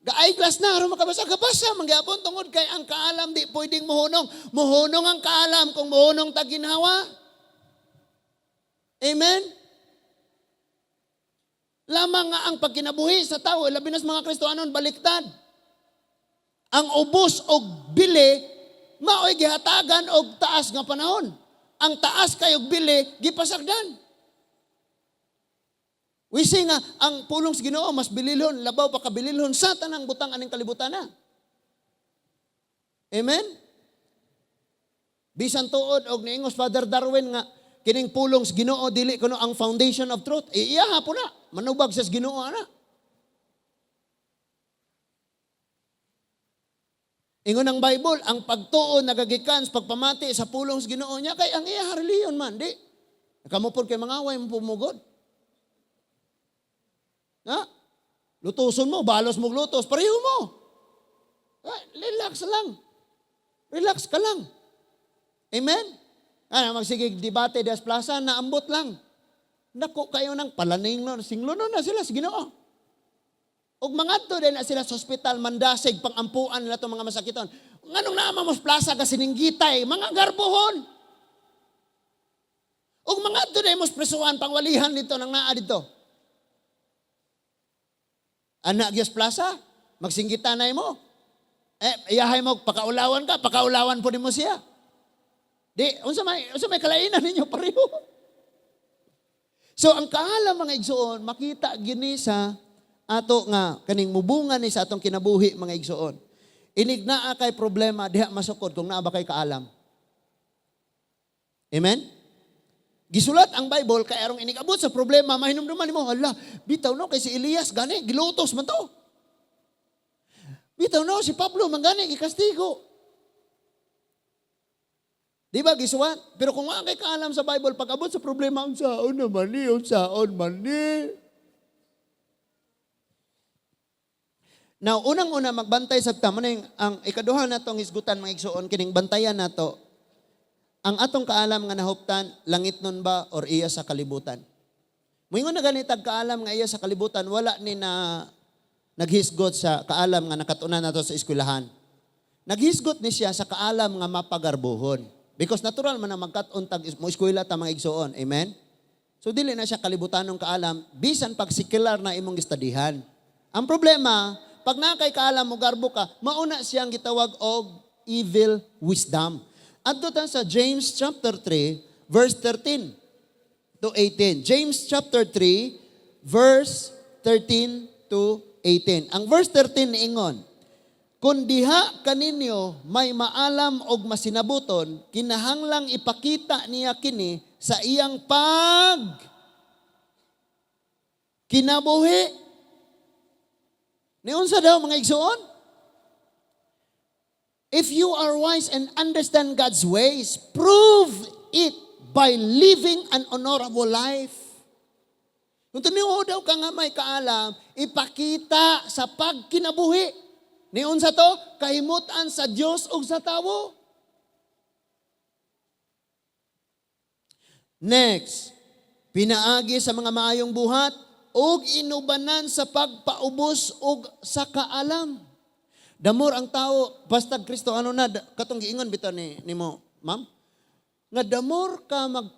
Ga-eyeglass na, aron makabasa, gabasa man gihapon tungod kay ang kaalam di pwedeng muhunong. Muhunong ang kaalam kung muhunong ta ginhawa. Amen? Lamang nga ang pagkinabuhi sa tao, labi na sa mga Kristohanon, baliktad. Ang ubos og bili, mao'y gihatagan og taas nga panahon. Ang taas kay og bili, gipasagdan. We see nga, ang pulong sa Ginoo mas bililhon, labaw pa kabililhon sa tanang butang aning kalibutan na. Amen? Bisan tuod og niingos Father Darwin nga kining pulong sa Ginoo dili kuno ang foundation of truth. Iya hapon na, manubag sa Ginoo ana. Ingon ang Bible, ang pagtuo nagagikan sa pagpamati sa pulong sa Ginoo niya kay ang iya relihiyon man di. Kamo pod kay mga away mo pumugod. Na? Lutuson mo, balos mo lutos, pareho mo. Relax lang. Relax ka lang. Amen? Ano, magsige debate des plaza, naambot lang. Nako kayo ng palaning no, singlo no na sila sa Ginoo. Ug mangadto din na sila sa ospital, mandasig, pangampuan nila itong mga masakiton. Nganong naa mo plaza ka sininggitay, mga garbohon. Ug mangadto din mo sa presuhan, pangwalihan dito nang naa dito. Anak gyud plaza, magsinggita na mo. Eh, iyahay mo, pakaulawan ka, pakaulawan po nimo siya. Di, unsa may kalainan ninyo pareho. So ang kaalam, mga igsuon, makita gini sa ato nga kaning mubunga ni sa atong kinabuhi, mga igsuon. Inig naa kay problema diha masukod kung naa ba kay kaalam. Amen? Gisulat ang Bible kay arong inig abot sa problema mahinumduman nimo, "Hala, bitaw no kay si Elias gani gilutos man to. Bitaw no si Pablo man gani gikastigo." Di ba gisuwat? Pero kung wala kay kaalam sa Bible, pag abot sa problema, "Unsaon naman ni, unsaon man ni?" Now, unang-una magbantay sa ta, mo ang ikaduha natong hisgutan, mga igsuon, kining bantayan nato ang atong kaalam nga nahuptan, langit nun ba or iya sa kalibutan. Moingon na ganitag kaalam nga iya sa kalibutan, wala ni na naghisgot sa kaalam nga nakatunan nato sa eskwelahan. Naghisgot ni siya sa kaalam nga mapagarbuhon. Because natural man na magkat-on tag mo eskwela ta, mga igsuon. Amen? So dili na siya kalibutanong kaalam bisan pag secular na imong gistadihan. Ang problema, pag naa kay kaalam mo garbo ka, mauna siyang gitawag og evil wisdom. Adto ta sa James chapter 3 verse 13 to 18. James chapter 3 verse 13 to 18. Ang verse 13 niingon, "Kung diha kaninyo may maalam og masinabuton, kinahanglang ipakita niya kini sa iyang pag kinabuhi." Niunsa daw, mga igsuon? If you are wise and understand God's ways, prove it by living an honorable life. Kung tinuod daw ka nga may kaalam, ipakita sa pagkinabuhi. Niunsa to? Kahimutan sa Dios ug sa tawo. Next, pinaagi sa mga maayong buhat ug inubanan sa pagpaubos og sa kaalam. The more ang tao, basta Kristo, ano na, katong giingon bitaw ni nimo, ma'am, nga the more ka mag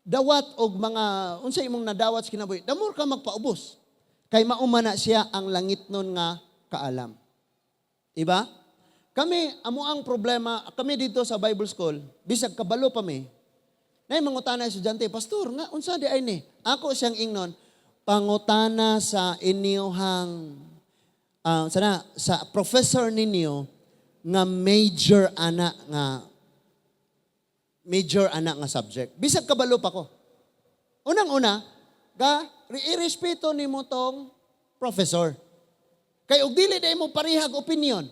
dawat og mga unsa imong nadawat sa kinabuhi, the more ka magpaubos. Kay mauma na siya ang langitnon nga kaalam. Diba? Kami, amo ang problema, kami dito sa Bible School, bisag kabalo pa mi, nay mangutana estudyante, "Pastor, nga unsa di ay ni?" Ako siyang ingnon, "Pangutana sa inyuhang sana sa professor ninyo nga major ana nga subject." Bisag kabalo pa ko. Unang-una, ga irespeto nimo tong professor. Kay og dili day mo parihag opinion.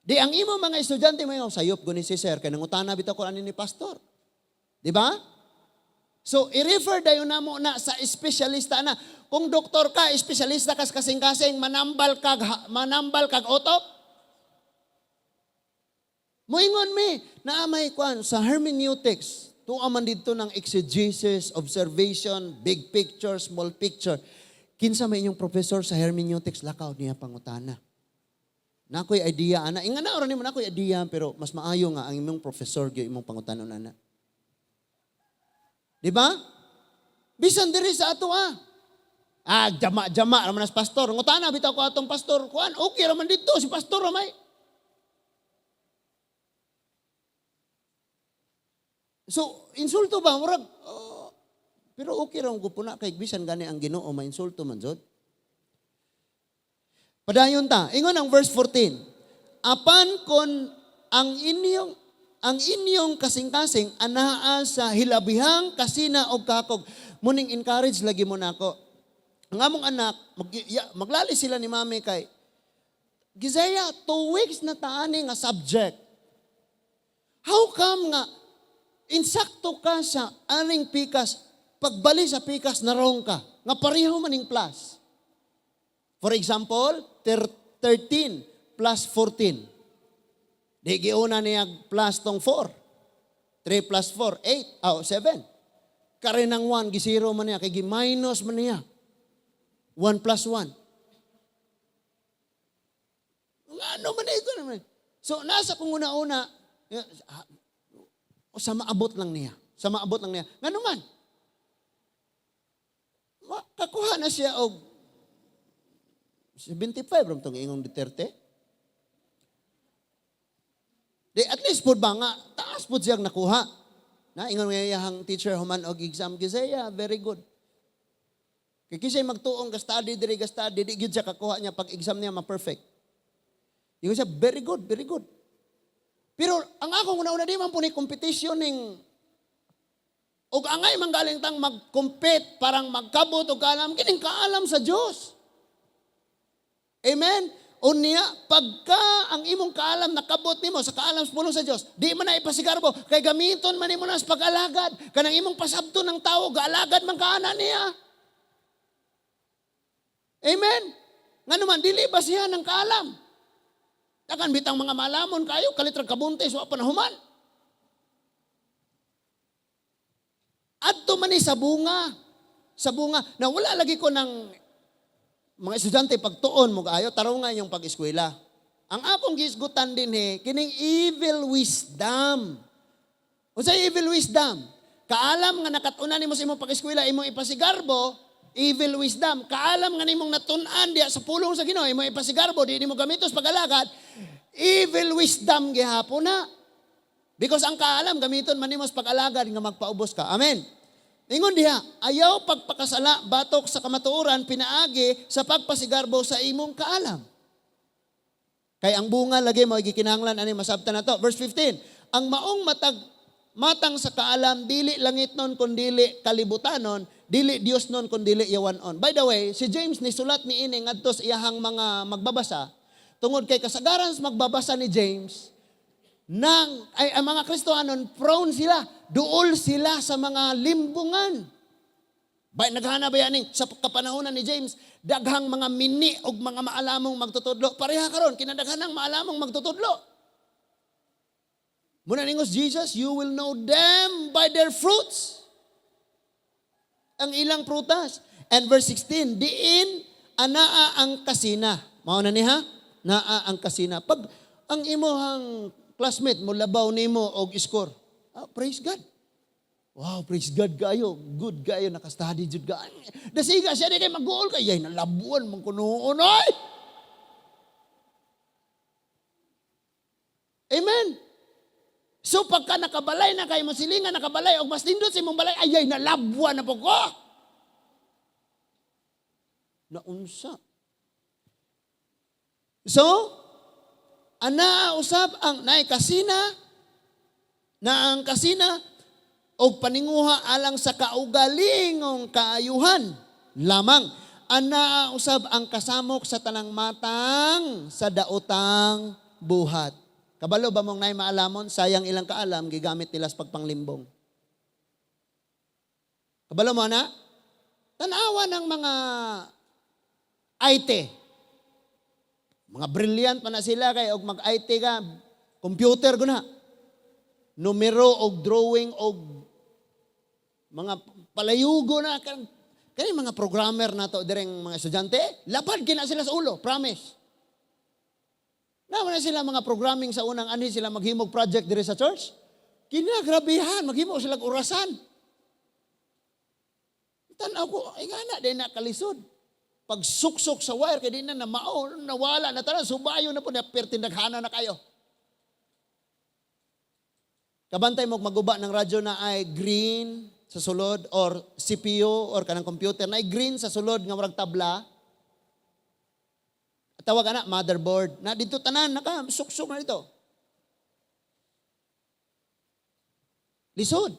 Di ang imo mga estudyante mo, "Sayop guni si sir kay nangutana bitaw ko ani ni pastor." Di ba? So, i-refer dayon namo na sa espesyalista na. Kung doktor ka, espesyalista ka sa kasing-kasing, manambal kag utok. Moingon mi, naa may kwan sa hermeneutics. Tuwa man dito ng exegesis, observation, big picture, small picture. "Kinsa may inyong professor sa hermeneutics?" Lakaw niya pangutana. "Nakoy idea ana." Inga na ora nimo, "Nakoy idea," pero mas maayo nga ang imong professor gyud imong pangutanon ana. Di ba? Bisan diri sa ato ah. Ah, jama-jama raman as pastor. "Ngutana bitaw ko atong pastor." Kuan, okay raman dito si pastor ramay. So, insulto ba? Murag, oh, pero okay ra ko puna kay bisan gani ang Ginoo mainsulto man jud. Padayon ta. Ingon ang verse 14. "Apan kon ang inyong kasing-kasing anaa sa hilabihang kasina og kakog." Muning encourage lagi mo nako. Ang among anak, maglali sila ni mami kay Gizaya, 2 weeks na taani nga subject. How come nga insakto ka sa aning pikas, pagbali sa pikas narong ka, nga pareho maning plus? For example, 13 plus 14. Di giuna niya plus tong 4. 3 plus 4, 8, oh, 7. Kare ng 1, gisiro man niya, kay gi-minus man niya. 1 plus 1. Ano man ito naman? So, nasa kung una-una, sa maabot lang niya. Sa maabot lang niya. Ngano man? Kakuha na siya og 75 ram tong ingong Duterte. Di at least pud ba nga taas pud siyang nakuha. Na ingon nga iyang teacher human og exam gisaya, very good. Kay kisay magtuong ga study diri ga study, di gyud siya kakuha niya pag exam niya ma-perfect. Ingon siya, "Very good, very good." Pero ang akong una-una, di man po ni competition ning og angay man galing tang mag-compete parang magkabot og kaalam kining kaalam sa Dios. Amen? Unya, pagka ang imong kaalam nakabot nimo sa kaalam sa pulong sa Dios, di man na ipasigarbo, kay gamiton man nimo na sa pag-alagad. Kanang imong pasabto ng tao, gaalagad man kaana niya. Amen? Ngano man, dili ba siya ng kaalam? Takan bitang mga malamon kayo, kalitrag kabuntis, wa pa na human. Adto man ni sa bunga. Sa bunga. Na wala lagi ko ng mga estudyante pagtuon mo kaayo, tarungan yung pag-eskwela. Ang akong gisgutan din he, kining evil wisdom. Unsay evil wisdom? Kaalam nga nakatunan nimo sa imong pag-eskwela, imong ipasigarbo, evil wisdom. Kaalam nga nimong natun-an diya sa pulong sa Ginoo, imong ipasigarbo, di nimo gamitos pag-alagad, evil wisdom gihapon na. Because ang kaalam gamiton man nimo sa pag-alagad nga magpaubos ka. Amen. Ingon diha, ayaw pagpakasala batok sa kamatuoran pinaagi sa pagpasigarbo sa imong kaalam. Kay ang bunga lagi mo gikinahanglan ani masabtan nato. Verse 15, ang maong matag matang sa kaalam dili langit nun kun dili kalibutanon, dili Dios nun kun dili yawanon. By the way, si James nisulat ni ini ngadto sa iyahang mga magbabasa tungod kay kasagaran sa magbabasa ni James nang ay ang mga Kristohanon prone sila, duol sila sa mga limbungan. Bay naghana ba yaning sa kapanahonan ni James, daghang mga mini og mga maalamong magtutudlo. Pareha karon kinadaghanang maalamong magtutudlo. Muna ningos Jesus, "You will know them by their fruits." Ang ilang prutas. And verse 16, diin anaa ang kasina. Mao na ni ha? Naa ang kasina. Pag ang imuhang classmate mo labaw nimo og score. Ah, praise God. Wow, praise God kayo. Good kayo, naka-study jud ka. Dasiga siya di kay mag-goal kay ay nalabuan man kunoon ay. Amen. So pagka nakabalay na kayo mo silingan nakabalay og mas nindot sa imong balay ay ay nalabuan na po ko. Naunsa. So, ana usab ang naay kasina na ang kasina og paninguha alang sa kaugalingong kaayuhan lamang. Ana usab ang kasamok sa tanang matang sa daotang buhat. Kabalo ba mong naay maalamon, sayang ilang kaalam, gigamit nila sa pagpanglimbong. Kabalo mo na? Tanawa ng mga IT. Mga brilliant pa na sila kay og mag-IT ka, computer guna. Numero og drawing og mga palayugo na kan kani mga programmer nato direng mga estudyante, lapad kina sila sa ulo, promise. Naman na sila mga programming sa unang anhi sila maghimog project dire sa church. Kinagrabihan, maghimo sila og orasan. Tan-aw ko, ay nga na, di na kalisod. Pagsuksok sa wire, kay di na namao, nawala na tanan, subayo na po, na pertindaghana na kayo. Kabantay mo maguba ng radyo na ay green sa sulod or CPU or kanang computer na ay green sa sulod nga murag tabla. Tawag ana motherboard. Na dito tanan naka suksok na dito. Lisod.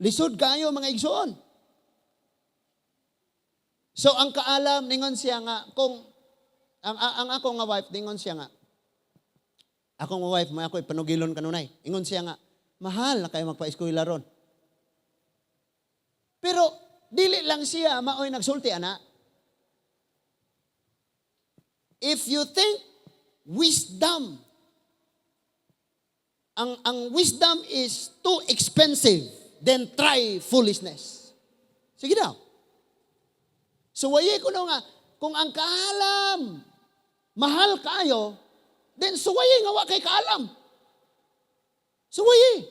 Lisod kayo mga igsoon. So ang kaalam ningon siya nga kung ang ako nga wife ningon siya nga akong wife mo ako ipanugilon kanunay. Ingon siya nga mahal na kayo magpa-eskwela ron. Pero dili lang siya maoy nagsulti ana. If you think wisdom ang wisdom is too expensive, then try foolishness. Sige daw. Suwayi ko no nga, kung ang kaalam, mahal kaayo, then suwayi nga wa kay kaalam. Suwayi.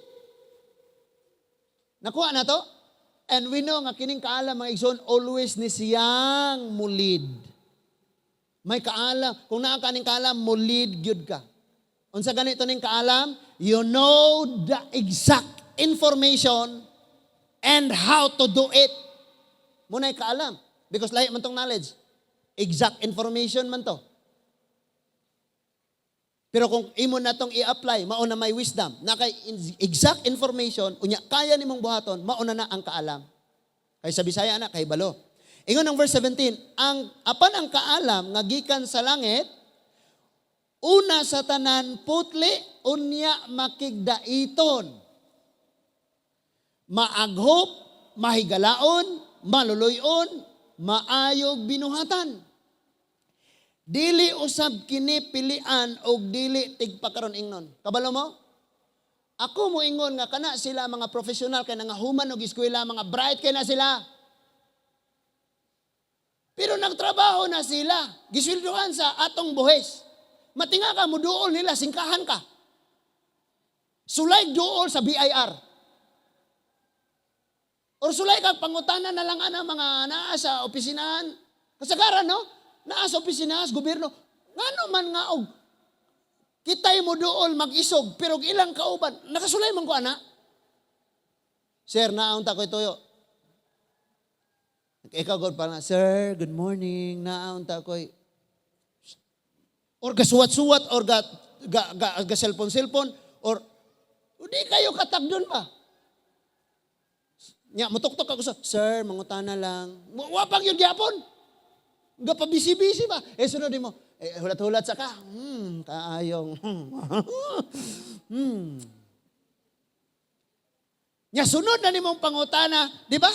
Nakuha na to? And we know nga kining kaalam, mga igsoon, always ni siyang mulid. May kaalam. Kung naa ka ning kaalam, mulid gyud ka. Unsa ganito ning kaalam? You know the exact information and how to do it. Mao na'y kaalam. Because lahi man tong knowledge. Exact information man to. Pero kung imo na tong i-apply, mao na may wisdom. Na kay exact information, unya kaya nimong buhaton, mao na na ang kaalam. Kay sa Bisaya na, kay balo. Ingon ang verse 17, ang apan ang kaalam nga gikan sa langit, una sa tanan putli, unya makigdaiton. Maaghop, mahigalaon, maluluyon, maayog binuhatan. Dili usab kini pilian og dili tigpakaron ingnon. Kabalo mo? Ako mo ingon nga kana sila mga profesional kay nga human og eskwela, mga bright kay na sila. Pero nagtrabaho na sila, gisweldohan sa atong buhis. Matinga ka, muduol nila, singkahan ka. Sulay duol sa BIR. Or sulay kag pangutana na lang ana mga naa sa opisinahan. Kasagaran, no? Naa sa opisinahan, sa gobyerno. Ngano man nga og kitay mo duol mag-isog, pero og ilang kauban, nakasulay man ko ana. Sir, naon ta ko tuyo. Ikaw god pa na, "Sir, good morning, naon ta ko." Or gasuwat-suwat, or ga cellphone-cellphone, or di kayo katagdon ba? Nya, mutuktok ako sa, "Sir, mangutana lang." Wa pag yun gyapon. Ga pa busy-busy ba? Eh, sunod mo, eh, hulat-hulat sa ka. Kaayong. Nya, sunod na nimong pangutana, di ba?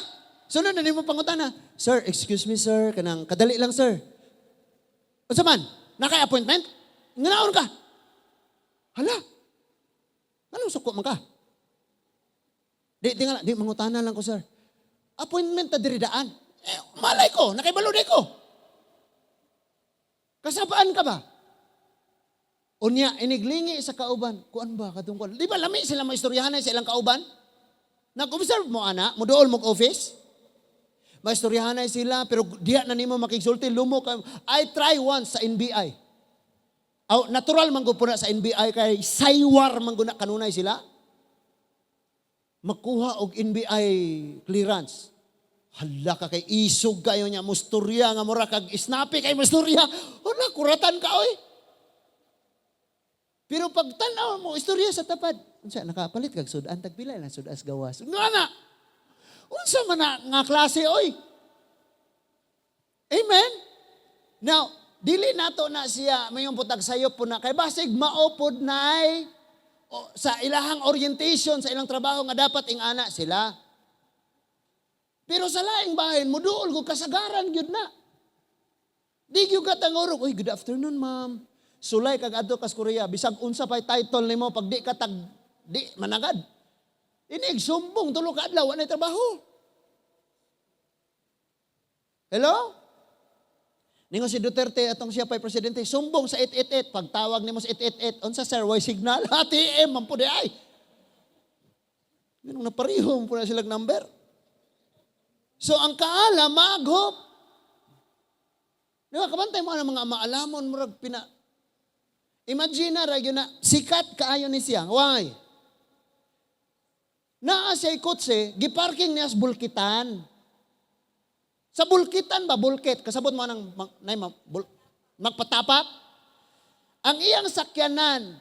Sunod na nimong pangutana. "Sir, excuse me, sir, kanang kadali lang, sir." Unsa man? Nakay appointment? Nganaon ka? Hala. Anong suko man ka? Di, di nga, di, mangutana lang ko, sir. Appointment ta diri daan. Eh, malay ko, nakibalo di ko. Kasabaan ka ba? Unya, iniglingi sa kauban. Kuan ba, katong kuan? Di ba lami sila maistoryahan sa ilang kauban? Nag-observe mo, ana, muduol mo office? Maistoryahan sila, pero diya na nimo makigsulti, lumo ka. I try once sa NBI. Aw, natural man gud po na sa NBI kay saywar man gud na kanunay sila. Makuha og NBI clearance. Hala ka kay isog kayo niya, musturya nga mura kag snappy kay musturya. Hala, kuratan ka oy. Pero pag tanaw mo, istorya sa tapad. Unsa nakapalit kag sudan tagpila na sudas gawas. Nga na. Unsa man na nga klase oy? Amen. Now, dili nato na siya mayong putag sayop po na kay basig mao pod nay o, sa ilahang orientation sa ilang trabaho nga dapat ingana sila. Pero sa laing bahin, muduol ko kasagaran gyud na. Di gyud ka tangurog, "Uy, good afternoon, ma'am." Sulay kag adto kas Korea, bisag unsa pay title nimo pag di ka tag di managad. Inig sumbong 3 ka adlaw wa nay trabaho. Hello? Ningon si Duterte atong siya pa'y presidente, sumbong sa 888. Pagtawag nimo sa 888, "Unsa, sir, way signal?" ATM man po di ay. Ganun napariho po na silang number. So ang kaalam, maaghop. Di ba, kabantay mo ang mga maalamon, murag pina. Imagine na, ra, yun na, sikat kaayo ni siya. Why? Naa siya'y kotse, giparking niya sa bulkitan. Sa bulkitan ba, bulkit? Kasabot mo ng, nay, magpatapak? Ang iyang sakyanan,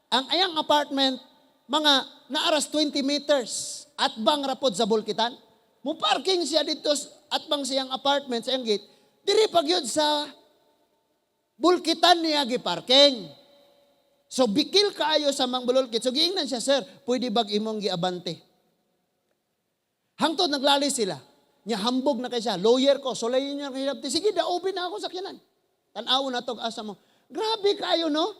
ang iyang apartment, mga naaras 20 meters at bang rapod sa bulkitan. Mo parking siya dito at bang siyang apartment sa iyang gate. Diri pag yun sa bulkitan niya giparking. So bikil kaayo sa mang bulkit. So giingnan siya, "Sir, pwede bag imong giabante?" Hangtod naglali sila. Nya hambog na kay siya, "Lawyer ko, sulayin niya kay hilabti. Sige, daubin na ako sakyanan. Tan-aw na tog asa mo." Grabe kayo, no?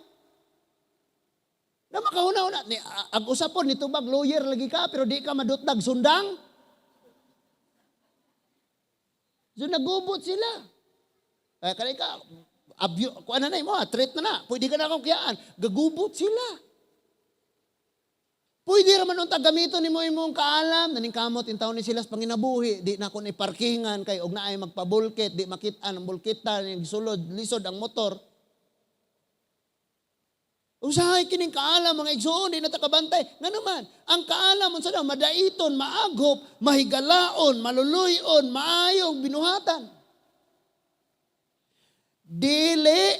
Na makahuna-huna. Ni, ag usapon, nito bag lawyer lagi ka, pero di ka madutdag sundang. So nagubot sila. Kaya kanay ka, abyo, kuan na na mo, threat na na. Pwede ka na akong kiyaan. Gagubot sila. Pwede raman unta gamiton nimo imong kaalam, naning kamot in taon ni sila sa panginabuhi, di na ko ni parkingan kay og naay magpabulkit, di makit-an ang bulkitan, yung sulod, lisod ang motor. Usahay kining kaalam, mga igsoon, di na ta kabantay. Ngano man, ang kaalam unsa daw, madaiton, maagop, mahigalaon, maluluyon, maayong binuhatan. Dili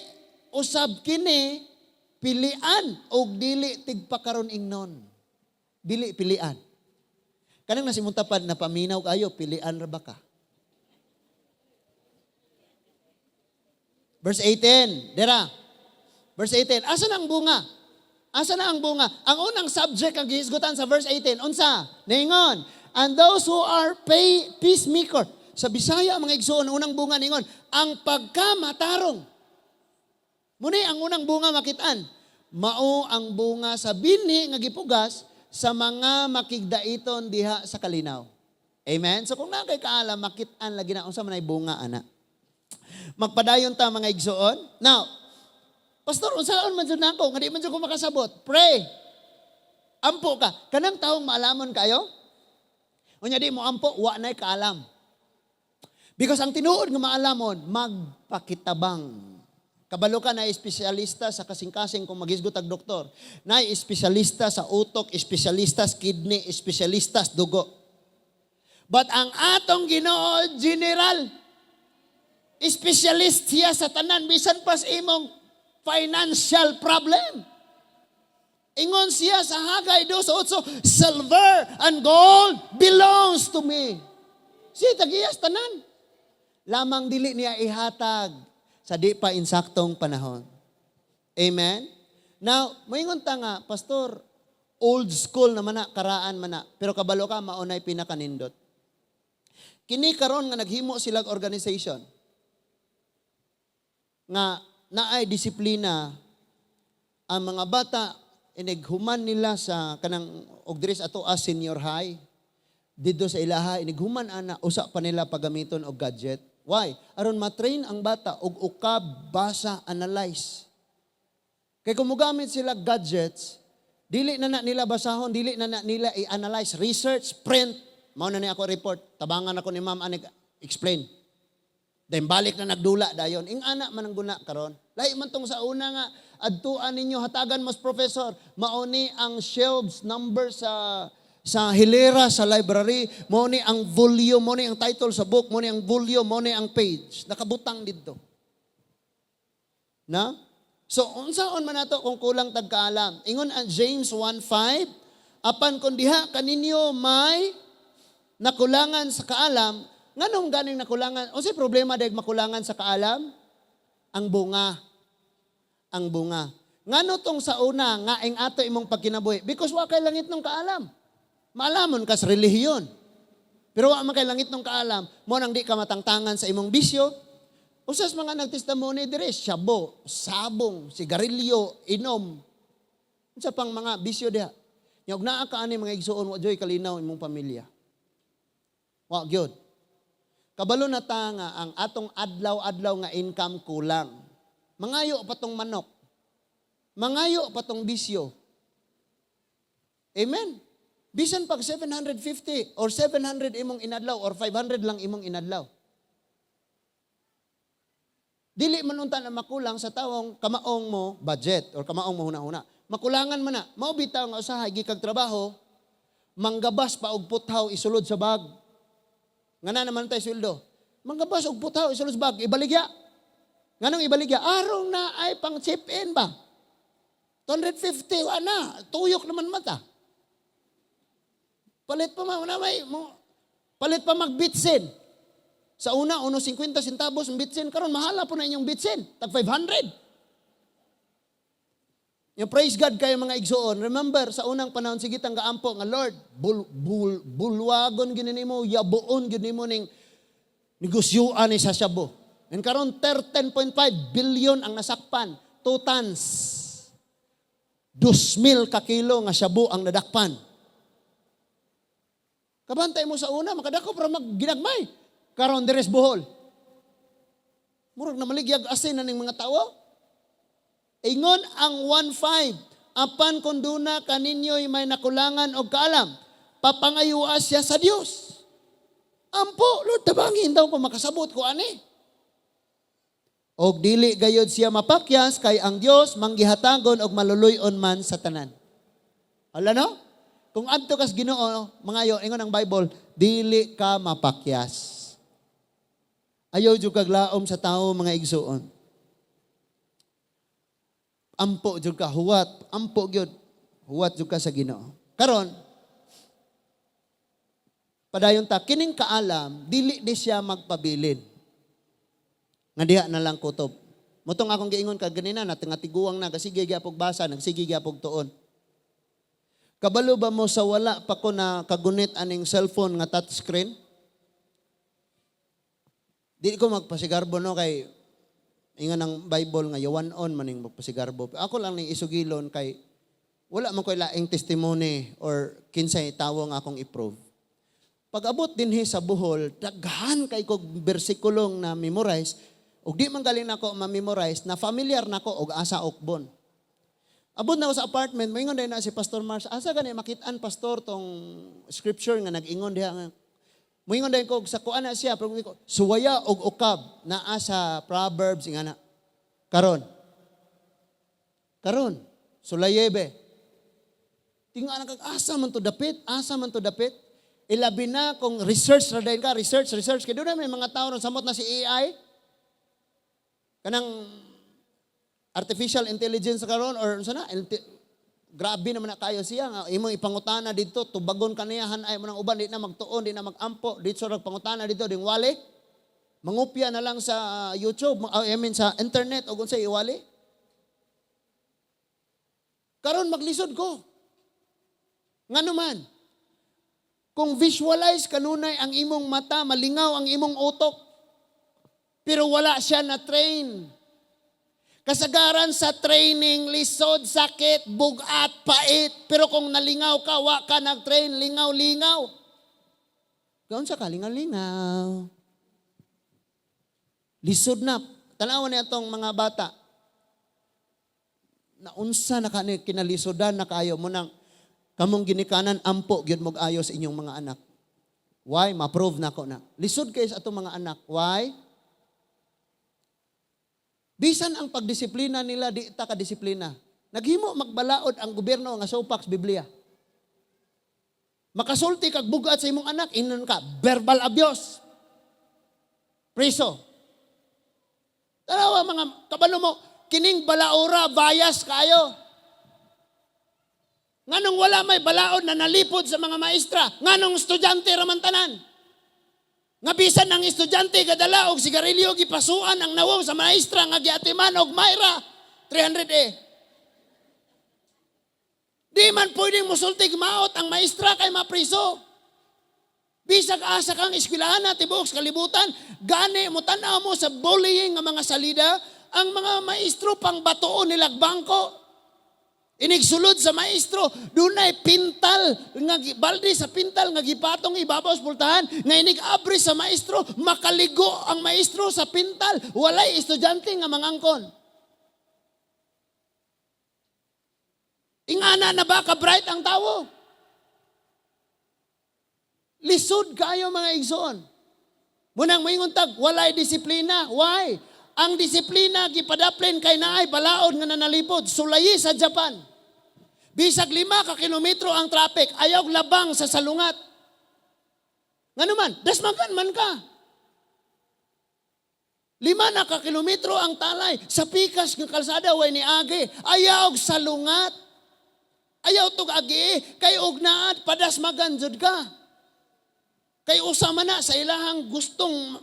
usab kini pilian og dili tigpakaron ingnon. Dili pilian. Kanang nasimuntapad na paminaw kayo, pilian ra ba ka? Verse 18, dira. Verse 18, asa na ang bunga? Asa na ang bunga? Ang unang subject ang gihisgutan sa verse 18, unsa? Ningon, and those who are peacemaker. Sa Bisaya, mga igsoon, unang bunga ningon, ang pagkamatarong. Muni ang unang bunga makitaan. Mao ang bunga sa binhi nga gipugas sa mga makigdaiton diha sa kalinaw. Amen? So kung naa kay kaalam, makitaan lagi na unsa man ay bunga ana. Magpadayon ta, mga igsoon. Now, "Pastor, unsaon man jud nako nga di man jud ko makasabot?" Pray. Ampo ka. Kanang taong maalamon kayo? Unya di mo ampo, wa na'y kaalam. Because ang tinuod nga maalamon, magpakitabang. Kabalo ka na espesyalista sa kasing-kasing kung magisgot ang doktor. Na espesyalista sa utok, espesyalista sa kidney, espesyalista sa dugo. But ang atong Ginoo, general, specialist siya sa tanan, bisan pas imong financial problem. Ingon siya sa Hagay 2:8, "Silver and gold belongs to me." Siya tagiyas tanan. Lamang dili niya ihatag sa di pa insaktong panahon. Amen? Now, moingon ta nga, "Pastor, old school naman na, karaan man na." Pero kabalo ka, maunay pinakanindot. Kini karon nga naghimo silang organization nga naay disiplina ang mga bata, inighuman nila sa kanang og diri sa ato as senior high didto sa ilaha, inighuman ana, usa pa nila paggamiton og gadget. Why? Aron matrain ang bata og ukab, basa, analyze. Kay kung mogamit sila gadgets, dili na na nila basahon, dili na na nila i-analyze, research, print. Mao na ni ako report, tabangan ako ni ma'am anig explain. Then balik na nagdula dayon. Ing ana man ang guna karon. Lahi man tong sa una nga adtuan ninyo, hatagan mas professor, mao ni ang shelves number sa hilera sa library, mao ni ang volume, mao ni ang title sa book, mao ni ang volume, mao ni ang page. Nakabutang didto. Na? So unsaon man nato kung kulang tag kaalam? Ingon ang James 1:5, apan kung diha kaninyo may nakulangan sa kaalam, nganong ganing nakulangan? Unsay problema dayag makulangan sa kaalam? Ang bunga. Ang bunga. Ngano tong sa una nga ing ato imong pagkinabuhi? Because wa kay langit ng kaalam. Maalamon ka sa relihiyon. Pero wa man kay langit ng kaalam, mo nang di ka matangtangan sa imong bisyo. Usas mga nagtestimony dire, shabu, sabong, sigarilyo, inom. Unsa pang mga bisyo diha? Nya og naa ka ani, mga igsuon, wa joy kalinaw imong pamilya. Wa gyud. Kabalo na ta nga ang atong adlaw-adlaw nga income kulang. Mangayo pa tong manok. Mangayo pa tong bisyo. Amen. Bisan pag 750 or 700 imong inadlaw or 500 lang imong inadlaw. Dili man unta na makulang sa tawong kamaong mo budget or kamaong mo huna-huna. Makulangan man na. Mao bitaw nga usahay gikag trabaho, manggabas pa og puthaw isulod sa bag. Nga na naman tayo sweldo. Manggabas og puthaw isulod sa bag, ibaligya. Nganong ibaligya? Arong na ay pang chip in ba? 250, wa na. Tuyok naman mata. Palit pa ma, na may, mo, palit pa magbitsin. Sa una, 1.50 centavos ang bitsin. Karon mahala po na inyong bitsin. Tag 500. Yung praise God kayo, mga igsoon. Remember, sa unang panahon, sige tang gaampo nga, "Lord, bulwagon gini nimo, yabuon gini mo ning negosyoan ni sa shabu." And karon 13.5 billion ang nasakpan. 2 tons. 2,000 ka kilo nga shabu ang nadakpan. Kabantay mo sa una, makadako pero magginagmay. Karon diri sa Bohol. Murag na maligyag asin na ning mga tawo. Ingon ang 1.5, "Apan kung duna kaninyo'y may nakulangan og kaalam, papangayua siya sa Dios." Ampo, "Lord, tabangin daw ko makasabot ko ani." Og dili gayod siya mapakyas kay ang Dios manggihatagon og maluluy-on man sa tanan. Hala, no? Kung adto kas Ginoo, mangayo, ingon ang Bible, dili ka mapakyas. Ayaw jud kag laom sa tao, mga igsuon. Ampo jud ka, huwat, ampo gyud. Huwat jud ka sa Ginoo. Karon, padayon ta, kining kaalam, dili di siya magpabilin nga diha na lang kutob. Mao tong akong giingon kag ganina na nga tiguang na kasige gyapog basa, nagsige gyapog tuon. Kabalo ba mo sa wala pa ko na kagunit aning cellphone nga touchscreen? Di ko magpasigarbo, no, kay ingon ang Bible nga yawan-on maning magpasigarbo. Ako lang ning isugilon kay wala man ko'y laing testimony or kinsay tawo nga akong i-prove. Pag abot dinhi sa Bohol, daghan kay kog bersikulong na memorize ug di man galing nako ma-memorize, na familiar nako og asa ukbon. Abot na ako sa apartment, moingon din na si Pastor Mars, "Asa gani makitaan, Pastor, tong scripture nga nag-ingon diha nga?" Moingon din ko sa kuan na siya, pero ko, suwaya og ukab naa sa Proverbs nga na. Karon. Karon, sulayebe. Tinga na kag asa man to dapit, asa man to dapit. Ilabi na kung research ra dayon ka, research, research. Kay doon may mga tao ron samot na si AI. Kanang artificial intelligence karon or unsa na, grabe naman na kayo siya nga imong ipangutana dito, tubagon kaniya hanay mo ng uban, di na magtuon, di na magampo dito, rag pangutana dito ding wali mangupya na lang sa YouTube, I mean, sa internet o unsay iwali. Karon maglisod ko ngano man kung visualize kanunay ang imong mata, malingaw ang imong utok, pero wala siya na train. Kasagaran sa training, lisod, sakit, bugat, pait. Pero kung nalingaw ka, wa ka nag-train, lingaw-lingaw. Gaon sa ka, lingaw-lingaw. Lisod na. Tanawan niya itong mga bata. Naunsa na ka ni kinalisodan na kayo mo nang kamong ginikanan, ampo gyud mog ayo sa inyong mga anak. Why? Ma-prove na ko na. Lisod kayo sa atong mga anak. Why? Bisan ang pagdisiplina nila, di ta ka disiplina. Naghimo magbalaod ang gobyerno nga sopak Biblia. Makasulti kag bugat sa imong anak, inon ka, verbal abuse. Preso. Tanawa mga kabalo mo, kining balaora, bias kayo. Nganong wala may balaod na nalipod sa mga maestra? Nganong estudyante raman tanan? Nga bisan ang estudyante gadala og sigarilyo, gipasuan ang nawong sa maestra nga giatiman og Myra 300 eh. Di man pwedeng musultig maot ang maestra kay mapriso. Bisag asa kang eskwelahan na tibuok sa kalibutan, gani mo tan-aw mo sa bullying nga mga salida, ang mga maestro pang batuon nilag bangko. Inigsulod sa maestro, dunay pintal, nga balde sa pintal nga gipatong ibabaw sa pultahan, nga inig-abri sa maestro, makaligo ang maestro sa pintal, walay estudyante nga mangangkon. Ingana na ba ka bright ang tawo? Lisod kayo, mga igsoon. Munang moingon tag, walay disiplina. Why? Ang disiplina gipadaplin kay naay balaod nga nanalipod, sulayi sa Japan. Bisag 5 ka kilometro ang traffic, ayaw labang sa salungat. Ngano man, dasmagan man ka. 5 na ka kilometro ang talay, sa pikas ng kalsada way ni agi, ayaw salungat. Ayaw tug agi kay og naad padasmagan jud ka. Kay usa man na sa ilahang gustong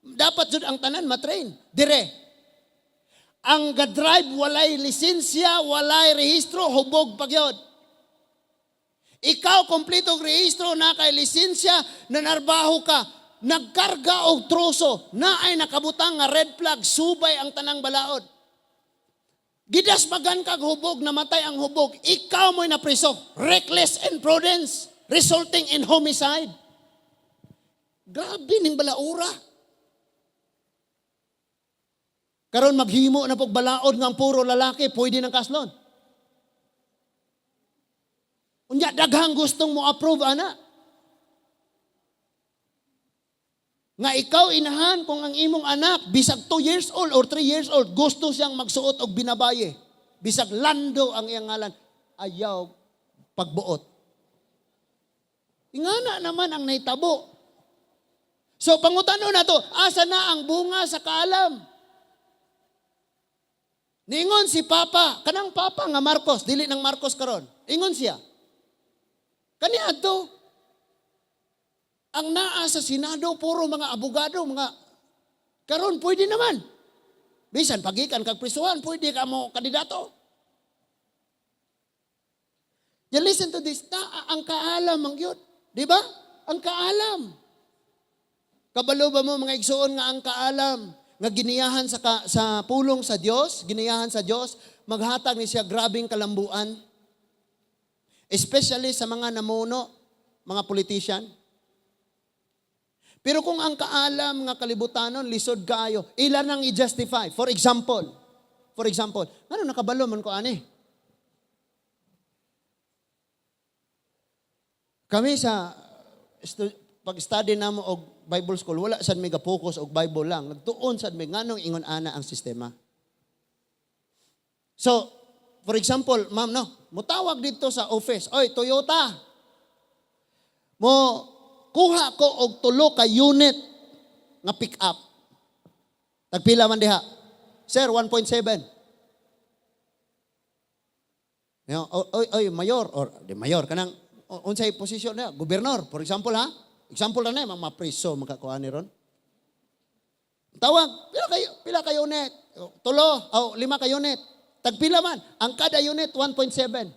dapat jud ang tanan matrain. Dire. Ang ga-drive walay lisensya, walay rehistro, hubog pagyod. Ikaw kompletong rehistro na kay lisensya, nanarbaho ka, nagkarga og troso, na ay nakabutang nga red flag, subay ang tanang balaod. Gidasmagan kag hubog, namatay ang hubog, ikaw mo'y napriso. Reckless imprudence, resulting in homicide. Grabe ning balaura. Karon maghimo na pog balaod nga ang puro lalaki pwede ng kaslon. Unya daghang gustong mo approve ana. Nga ikaw inahan kung ang imong anak bisag 2 years old or 3 years old gusto siyang magsuot og binabaye. Bisag Lando ang iyang ngalan, ayaw pagbuot. Ingana naman ang nahitabo. So pangutano na to, asa na ang bunga sa kaalam? Ningon si Papa, kanang Papa nga Marcos, dili ng Marcos karon. Ingon siya. Kaniadto ang naa sa Senado puro mga abogado, mga karon pwede naman. Bisan pagikan kag prisuhan, pwede ka mo kandidato. You listen to this, na, ang kaalam ang yun. Di ba? Ang kaalam. Kabalo ba mo, mga igsuon, nga ang kaalam nga giniyahan sa pulong sa Dios, giniyahan sa Dios, maghatag ni siya grabing kalambuan? Especially sa mga namuno, mga politician. Pero kung ang kaalam nga kalibutanon, lisod kaayo, ila nang i-justify. For example, ano nakabalo man ko ani? Kami sa pag-study namo og Bible school, wala sad mi ga-focus og Bible lang. Nagtuon sad mi nganong ingon ana ang sistema. So, for example, ma'am, no, mutawag dito sa office, "Oy, Toyota. Mo kuha ko og tulo ka unit nga pick up. Tagpila man diha?" "Sir, 1.7." Yo, oy, oy, mayor or di mayor kanang unsay posisyon niya? Gobernador, for example ha. Example na na, mga mapriso makakuha ni ron. Tawag, "Pila ka unit?" "Tulo, oh, lima ka unit." "Tagpila man?" "Ang kada unit 1.7."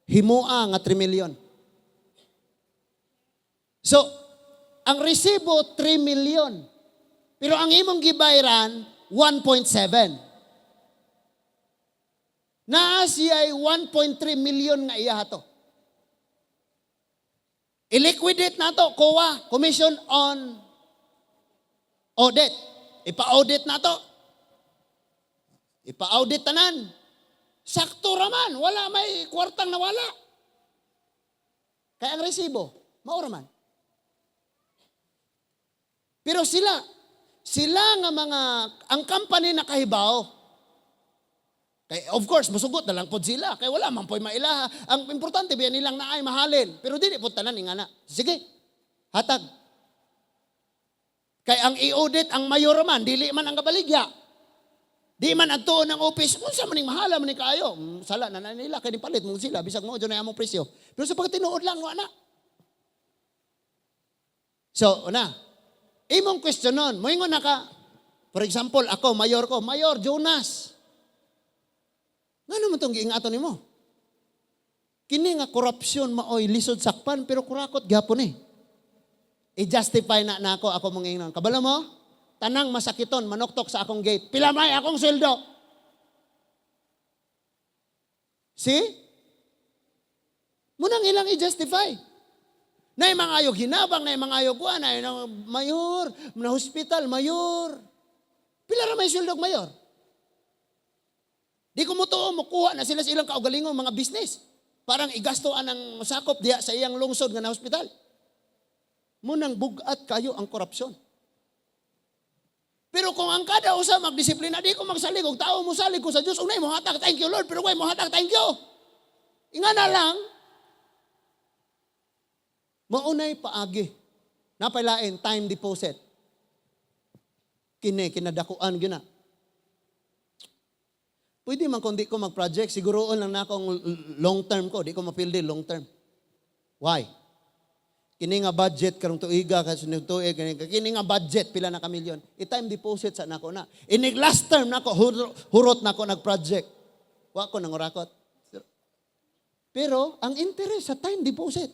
"Himua nga 3 million." So, ang resibo 3 million. Pero ang imong gibayran 1.7. Naa siya 1.3 million nga iya to. I-liquidate na to, COA, Commission on Audit. Ipa-audit na to. Ipa-audit tanan. Sakto raman, wala may kwartang nawala. Kaya ang resibo, mao raman. Pero sila, sila nga mga, ang company nakahibaw. Kay, of course, musugot na lang pod sila. Kay wala man po'y mailaha. Ang importante, biya nilang naay mahalin. Pero dili po tanan nga na. Sige, hatag. Kay ang i-audit, ang mayor man, dili man ang kabaligya. Di man adtuon ng office, unsa man ning mahala man ning kaayo. Sala na na nila, kay palit mo sila, bisag mo na among presyo. Pero sa pagtinuod lang, wa na. So, una, imong questionon, moingon na ka, for example, ako, mayor ko, "Mayor Jonas, ngano man tong giingaton nimo? Kini nga korupsyon maoy lisod sakpan pero kurakot gyapon eh." I-justify na nako ako mong ingnon. "Kabalo mo? Tanang masakiton, manoktok sa akong gate. Pila may akong sweldo?" See? Munang ilang i-justify. Na mga ayaw hinabang, na mga ayaw kuha, na mayor, na hospital, mayor. Pila ra may sweldo mayor? Di ko mo tuo, mukuha na sila sa ilang kaugalingong mga business. Parang igasto ang sakop diya sa iyang lungsod nga na hospital. Munang bugat kayo ang korupsyon. Pero kung ang kada usa magdisiplina, di ko magsalig og tao, mosalig ko sa Dios, unay mo hatag, "Thank you, Lord," pero way mo hatag, "Thank you." Ingana lang. Maunay paagi. Napailain, time deposit. Kini, kinadakuan gyud na. Pwede man kung di ko mag-project, siguroon lang na akong long term ko, di ko mapildi long term. Why? Kini nga budget karong tuiga kasi tuig kini kini nga budget pila na ka milyon. I-time deposit sa nako na. Inig last term nako hurot nako nag-project. Wa ko nangurakot. Pero ang interest sa time deposit.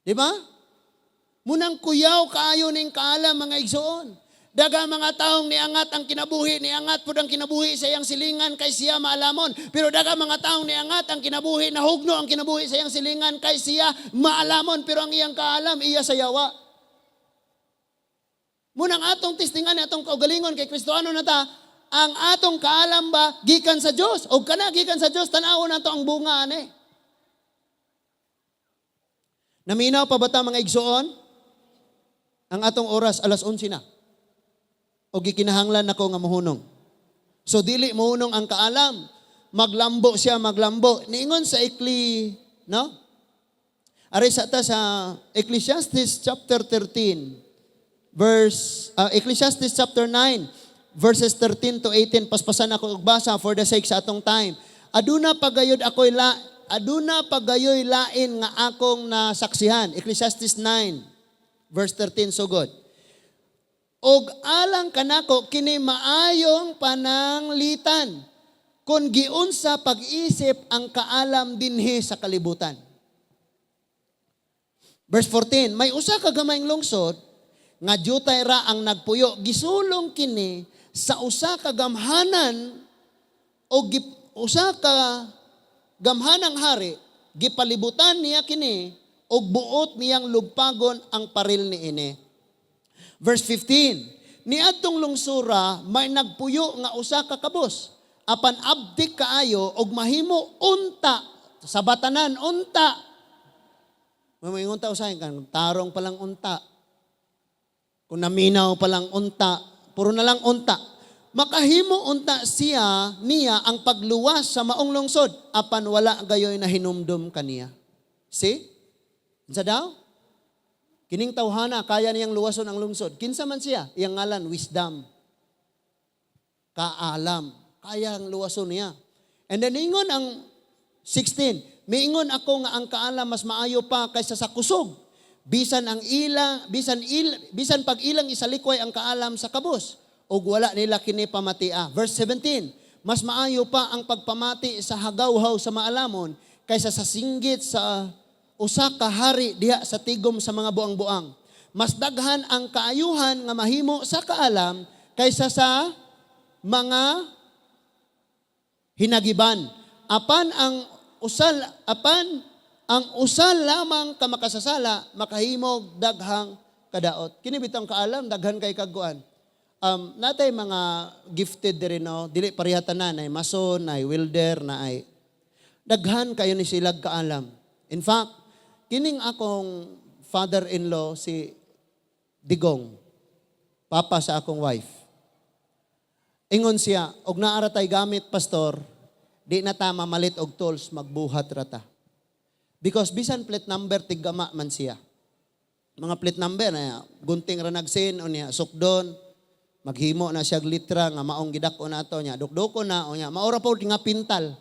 Di ba? Munang kuyaw kaayo ning kaalam, mga igsoon. Daghang mga taong niangat ang kinabuhi, niangat pud ang kinabuhi sa iyang silingan kay siya maalamon. Pero daghang mga taong niangat ang kinabuhi, nahugno ang kinabuhi sa iyang silingan kay siya maalamon. Pero ang iyang kaalam, iya sa yawa. Munang atong testingan, atong kaugalingon kay Kristohano na ta, ang atong kaalam ba gikan sa Dios? O kana gikan sa Dios, tan-awon nato ang bunga ani. Naminaw pa ba ta, mga igsoon? Ang atong oras, alas 11 na. O gikinahanglan nako nga mohunong. So dili mohunong ang kaalam. Maglambo siya, maglambo. Niingon sa Ekli, no? Ari sa ta sa Ecclesiastes chapter 13 verse Ecclesiastes chapter 9 verses 13 to 18. Paspasan ako og basa for the sake sa atong time. Aduna pagayoy lain nga akong nasaksihan. Ecclesiastes 9 verse 13 sugod. Og alang kanako, kini maayong pananglitan kung giunsa pag-isip ang kaalam dinhi sa kalibutan. Verse 14, may usa ka gamayng lungsod nga dyutay ra ang nagpuyo. Gisulong kini sa usa ka gamhanan o usa ka gamhanang hari, gipalibutan niya kini og buot niyang lugpagon ang paril niini. Verse 15, niadtong lungsura may nagpuyo nga usa ka kabus. Apan abtik kaayo og mahimo unta sa batanan unta. May moingon ta usahay kan tarong pa lang unta. Kung naminaw pa lang unta, puro na lang unta. Makahimo unta siya niya ang pagluwas sa maong lungsod apan wala gayoy na hinumdum kaniya. See? Unsa daw? Kining tawhana kaya niyang luwason ang lungsod. Kinsa man siya? Iyang ngalan Wisdom. Kaalam. Kaya ang luwason niya. And then ingon ang 16, miingon ako nga ang kaalam mas maayo pa kaysa sa kusog. Bisan ang ila, bisan il, bisan pag ilang isalikway ang kaalam sa kabus ug wala nila kini pamatia. Verse 17, mas maayo pa ang pagpamati sa hagawhaw sa maalamon kaysa sa singgit sa usa ka hari diha sa tigom sa mga buang-buang. Mas daghan ang kaayuhan nga mahimo sa kaalam kaysa sa mga hinagiban. Apan ang usal lamang ka makasasala makahimog daghang kadaot. Kini bitang kaalam daghan kay kagkuan. Natay mga gifted diri, no, dili pareha tanan, ay mason, ay welder, na ay daghan kayo ni silag kaalam. In fact, kining akong father-in-law, si Digong, papa sa akong wife. Ingon siya, og naa ra tay gamit, pastor, di na ta mamalit og tools, magbuhat ra ta. Because bisan plate number, tiggama man siya. Mga plate number na gunting ra nagsin o niya sukdon, maghimo na siya litra nga maong gidak-o nato niya, dukdoko na o niya, maora po nga pintal.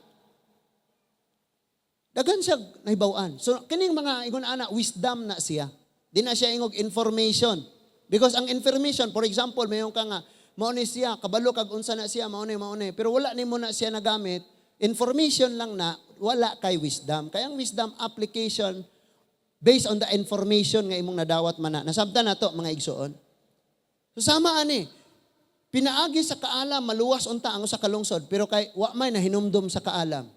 Daghan siya nahibaw-an. So kining mga ingon ana, wisdom na siya. Di na siya ingog information. Because ang information, for example, mayon ka nga, mao ni siya, kabalo kag unsa na siya, mao ni, mao ni. Pero wala nimo na siya nagamit, information lang na, wala kay wisdom. Kaya ang wisdom application based on the information nga imong nadawat man na. Nasabtan na to, mga igsoon. So sama ani, pinaagi sa kaalam, maluwas unta ang usa ka lungsod, pero kay wa may nahinumdum sa kaalam.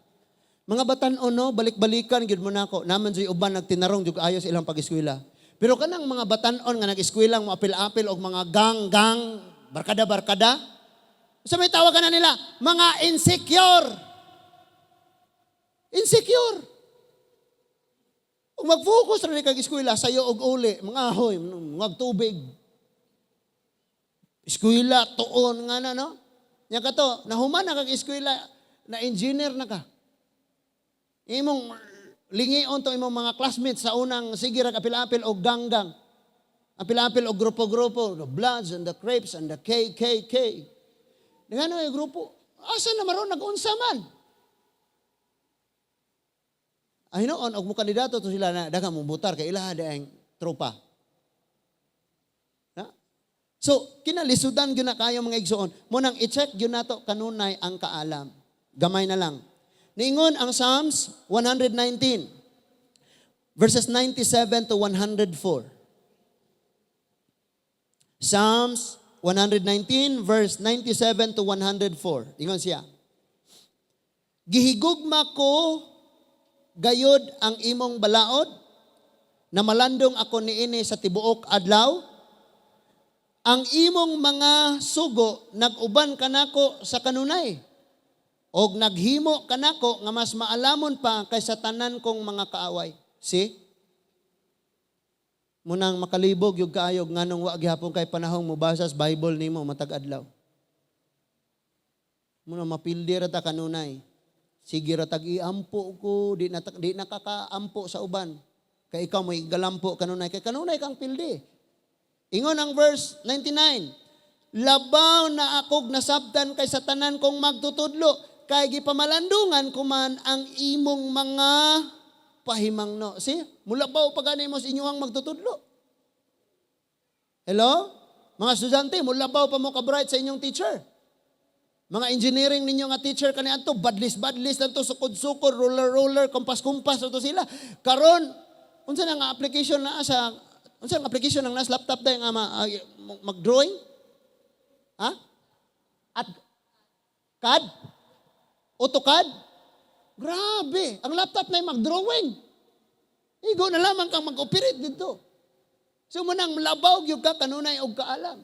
Mga batan-on, no, balik-balikan gyud mo nako. Naman jud uban nagtinarong jud ayo sa ilang pag-eskwela. Pero kanang mga batan-on nga nag-eskwela mo apil-apil og mga gang-gang, barkada-barkada. Sa may tawag na nila, mga insecure. Insecure. Ug mag-focus ra ni kag eskwela sayo og uli, mga ahoy, mga tubig. Eskwela tuon nga na, no? Nya kato, nahuman na kag eskwela, na engineer na ka. Imong lingion to imong mga classmates sa unang sige ra apil-apil og ganggang. Apil-apil og grupo-grupo, the Bloods and the Crips and the KKK. Ngano yung grupo? Asa na maron nag-unsa man? Ay noon, og mo kandidato to sila na daghang mo butar kay ilaha ang tropa. Na? So, kinalisudan gyud na kayo, mga igsoon. Mo nang i-check gyud nato kanunay ang kaalam. Gamay na lang. Niingon ang Psalms 119 verses 97 to 104. Psalms 119 verse 97 to 104. Ingon siya: "Gihigugma ko gayod ang imong balaod, na malandong ako niini sa tibuok adlaw. Ang imong mga sugo nag-uban kanako sa kanunay, og naghimo kanako nga mas maalamon pa kaysa tanan kong mga kaaway." See? Munang makalibog yung kaayog nganong wa gihapon kay panahong mobasa sa Bible nimo matag adlaw. Muna mapildi ra ta kanunay. Sige ra tag iampo ko, di nakakaampo sa uban. Kay ikaw mo galampo kanunay, kay kanunay kang pildi. Ingon ang verse 99, "Labaw na akog nasabtan kay sa tanan kong magtutudlo, kay gipamalandungan ko man ang imong mga pahimangno." See? Mulabaw pa gani mo sa inyong magtutudlo. Hello? Mga estudyante, mulabaw pa mo ka-bright sa inyong teacher. Mga engineering ninyo nga teacher kani adto, badlis-badlis lang to, sukod-sukod, ruler-ruler, kumpas-kumpas to sila. Karon, unsa na nga application na sa unsa nga application ang nas laptop day nga mag-drawing? Ha? At CAD? AutoCAD? Grabe, ang laptop na mag-drawing. Igo na lamang kang mag-operate dito. So manang labaw gyud ka kanunay og kaalam.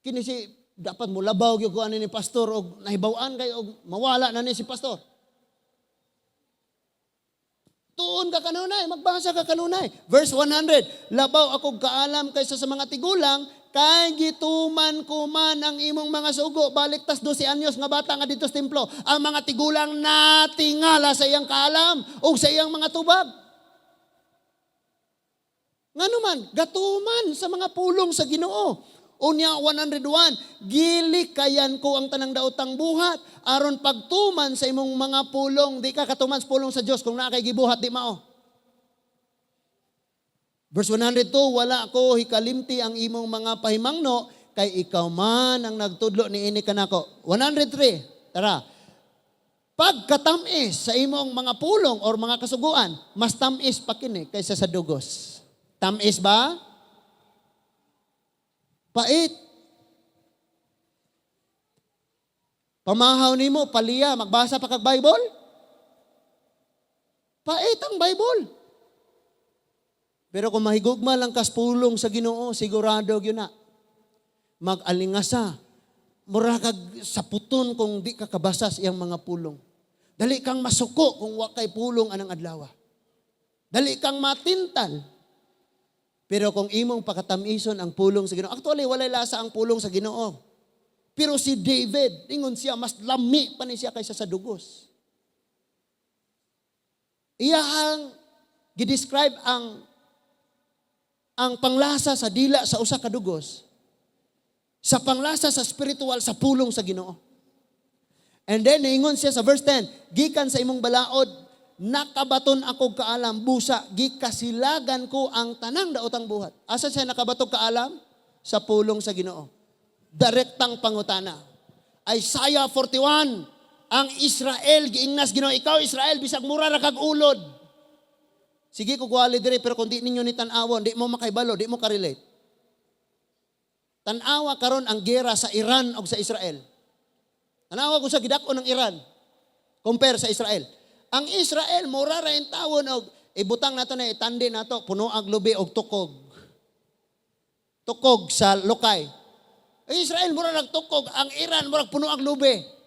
Kini si dapat mo labaw gyud ko ani ni pastor og nahibaw-an kay og mawala na ni si pastor. Tuon ka kanunay, magbasa ka kanunay. Verse 100, "Labaw ako kaalam kaysa sa mga tigulang, kay gituman ko man ang imong mga sugo." Balik tas 12 anyos nga bata nga dito sa templo. Ang mga tigulang natingala sa iyang kaalam o sa iyang mga tubag. Ngano man, gatuman sa mga pulong sa Ginoo. Unya 101, "Gilikayan ko ang tanang daotang buhat aron pagtuman sa imong mga pulong." Di ka katuman sa pulong sa Dios kung naa kay gibuhat di mao. Verse 102, "Wala ko hikalimti ang imong mga pahimangno kay ikaw man ang nagtudlo niini kanako." 103, tara. "Pagkatamis sa imong mga pulong or mga kasuguan, mas tamis pa kini kaysa sa dugos." Tamis ba? Pait. Pamahaw nimo, paliya, magbasa pa kag Bible? Pait ang Bible. Pero kung mahigugma lang kas pulong sa Ginoo, sigurado gyud na. Mag-alingasa. Mura kag saputon kung di ka kabasa sa iyang mga pulong. Dali kang masuko kung wa kay pulong anang adlaw. Dali kang matintal. Pero kung imong pakatamison ang pulong sa Ginoo, actually walay lasa ang pulong sa Ginoo. Pero si David, ingon siya, mas lami pa ni siya kaysa sa dugos. Iyahang gidescribe ang panglasa sa dila sa usa ka dugos sa panglasa sa spiritual sa pulong sa Ginoo. And then niingon siya sa verse 10, "Gikan sa imong balaod nakabaton ako kaalam, busa gikasilagan ko ang tanang daotang buhat." Asa siya nakabatog kaalam? Sa pulong sa Ginoo. Direktang pangutana. Isaiah 41, ang Israel giingnas Ginoo, "Ikaw Israel, bisag mura ra kag ulod." Sige ko gwali dire, pero kung di ninyo ni tan-awon, di mo makaibalo, di mo ka-relate. Tan-awa karon ang gera sa Iran og sa Israel. Tan-awa ko sa gidak-on ng Iran compare sa Israel. Ang Israel mura ra tawon og ibutang nato na itandi nato puno ang lubi og tukog. Tukog sa lokay. Ang Israel mura rag tukog, ang Iran murag puno ang lubi.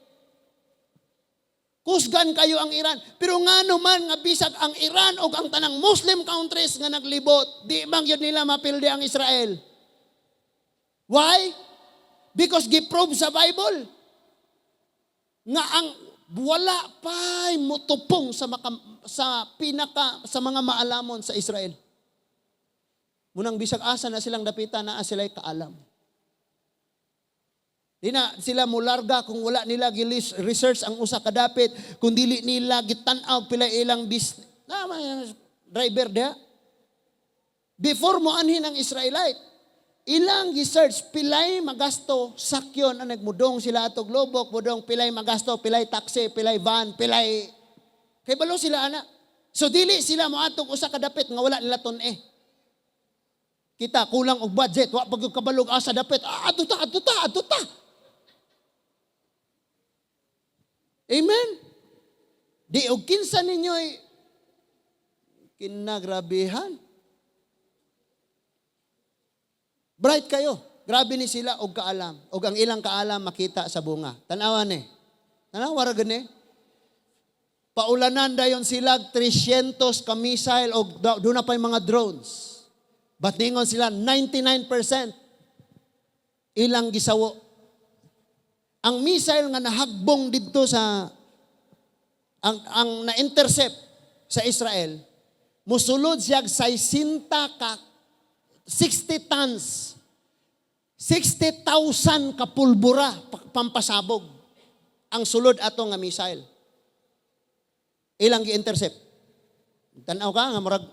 Kusgan kayo ang Iran. Pero ngano man nga bisag ang Iran o ang tanang Muslim countries nga naglibot, di man yun nila mapildi ang Israel. Why? Because giprove sa Bible nga ang wala pa'y mutupong sa pinaka sa mga maalamon sa Israel. Munang bisag asa na silang dapita, naa sila'y kaalam. Di na sila mularga kung wala nila gilis research ang usa ka dapit, kung dili nila gitan-aw pila ilang bis na driver diha. Before mo anhin ang Israelite, ilang gi-search pilay magasto sakyon ang nagmudong sila atog lobok, mudong pilay magasto, pilay taxi, pilay van, pilay kay balo sila ana. So dili sila moadtog usa ka dapit nga wala nila tun-e. Kita kulang og budget, wa pa gyud kabalog asa dapit. Ah, adto ta, adto ta, adto ta. Amen. Di og kinsa ninyo kinagrabihan. Bright kayo. Grabe ni sila og kaalam. Og ang ilang kaalam makita sa bunga. Tanawa ni. Tanawa ra gani. Paulanan dayon sila 300 ka missile og doon na pa yung mga drones. But ningon sila 99% ilang gisawo. Ang missile nga nahagbong didto sa ang na-intercept sa Israel, musulod siya 60 ka 60 tons, 60,000 ka pulbura pampasabog ang sulod ato nga missile. Ilang gi-intercept. Tanaw ka nga murag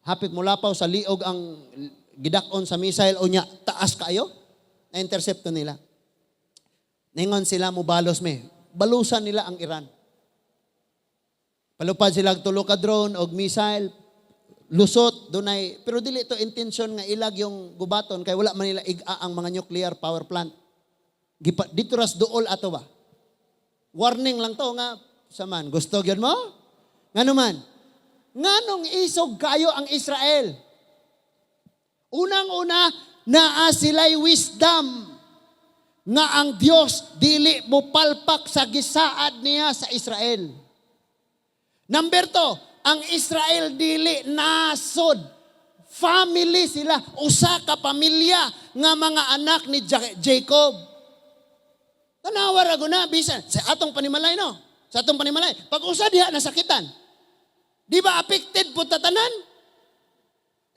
hapit mulapaw sa liog ang gidak-on sa missile o nya taas kaayo. Na-intercept to nila. Ningon sila, "Mubalos me." Balusan nila ang Iran. Palupad sila og tulo ka drone og missile, lusot dunay, pero dili to intention nga ilag yung gubaton kay wala man nila iga ang mga nuclear power plant. Gipa, dito ras duol ato ba? Warning lang to nga sa man gusto gyud mo. Ngano man? Nganong isog kayo ang Israel? Unang-una, naa sila'y wisdom nga ang Dios dili mo palpak sa gisaad niya sa Israel. Number 2, ang Israel dili nasod. Family sila, usa ka pamilya nga mga anak ni Jacob. Tanawa ra guna bisan sa atong panimalay, no? Sa atong panimalay, pag usa diha nasakitan, di ba affected po tatanan?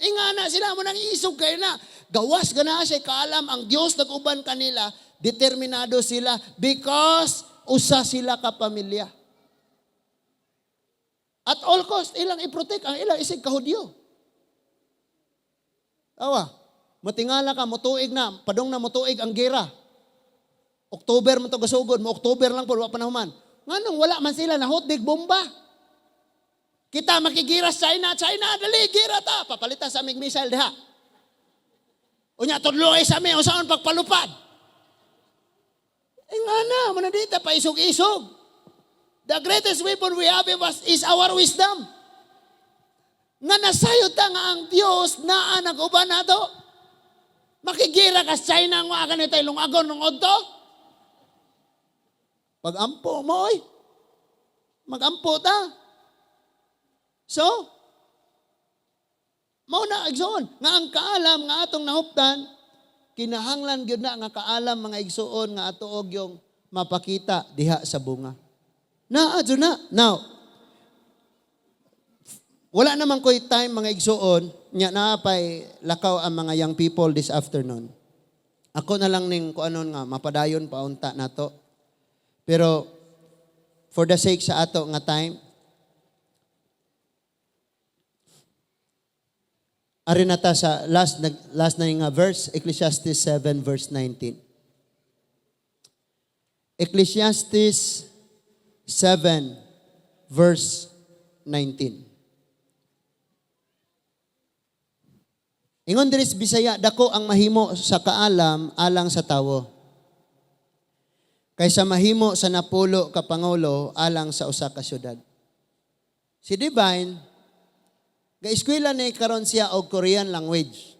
Ingana sila mo nang isog kayo na. Gawas gana siya kaalam ang Dios nag-uban kanila, determinado sila because usa sila ka pamilya. At all cost, ilang i-protect ang ilang isig kahudyo. Tawa, matingala ka, mutuig na, padong na mutuig ang gera. October man to gasugod, mo October lang po, wa pa na human. Nganong wala man sila nahotdig bomba? Kita makigira sa China, "China, dali, gira ta." Papalitan sa aming missile diha. Unya, tudlo sa amin, unsaon pagpalupad. Eh nga na, muna dita, paisog-isog. The greatest weapon we have is our wisdom. Nga nasayod ta nga ang Dios naa nag-uban nato. Makigira ka sa China nga ka nito lungagon ng odto. Pag-ampo mo, oy. Mag-ampo ta. So, mao na igsoon nga ang kaalam nga atong nahuptan, kinahanglan gyud na nga kaalam, mga igsoon, nga ato og yung mapakita diha sa bunga. Naa jud na. Now, wala naman ko'y time, mga igsoon, nya naa pay lakaw ang mga young people this afternoon. Ako na lang ning kuanon nga mapadayon pa unta nato. Pero for the sake sa ato nga time, ari na ta sa last na nga verse, Ecclesiastes 7 verse 19. Ecclesiastes 7 verse 19. Ingon diri sa Bisaya, "Dako ang mahimo sa kaalam alang sa tawo kaysa mahimo sa 10 ka pangulo alang sa usa ka syudad." Si Divine, ga-eskwela ni karon siya og Korean language.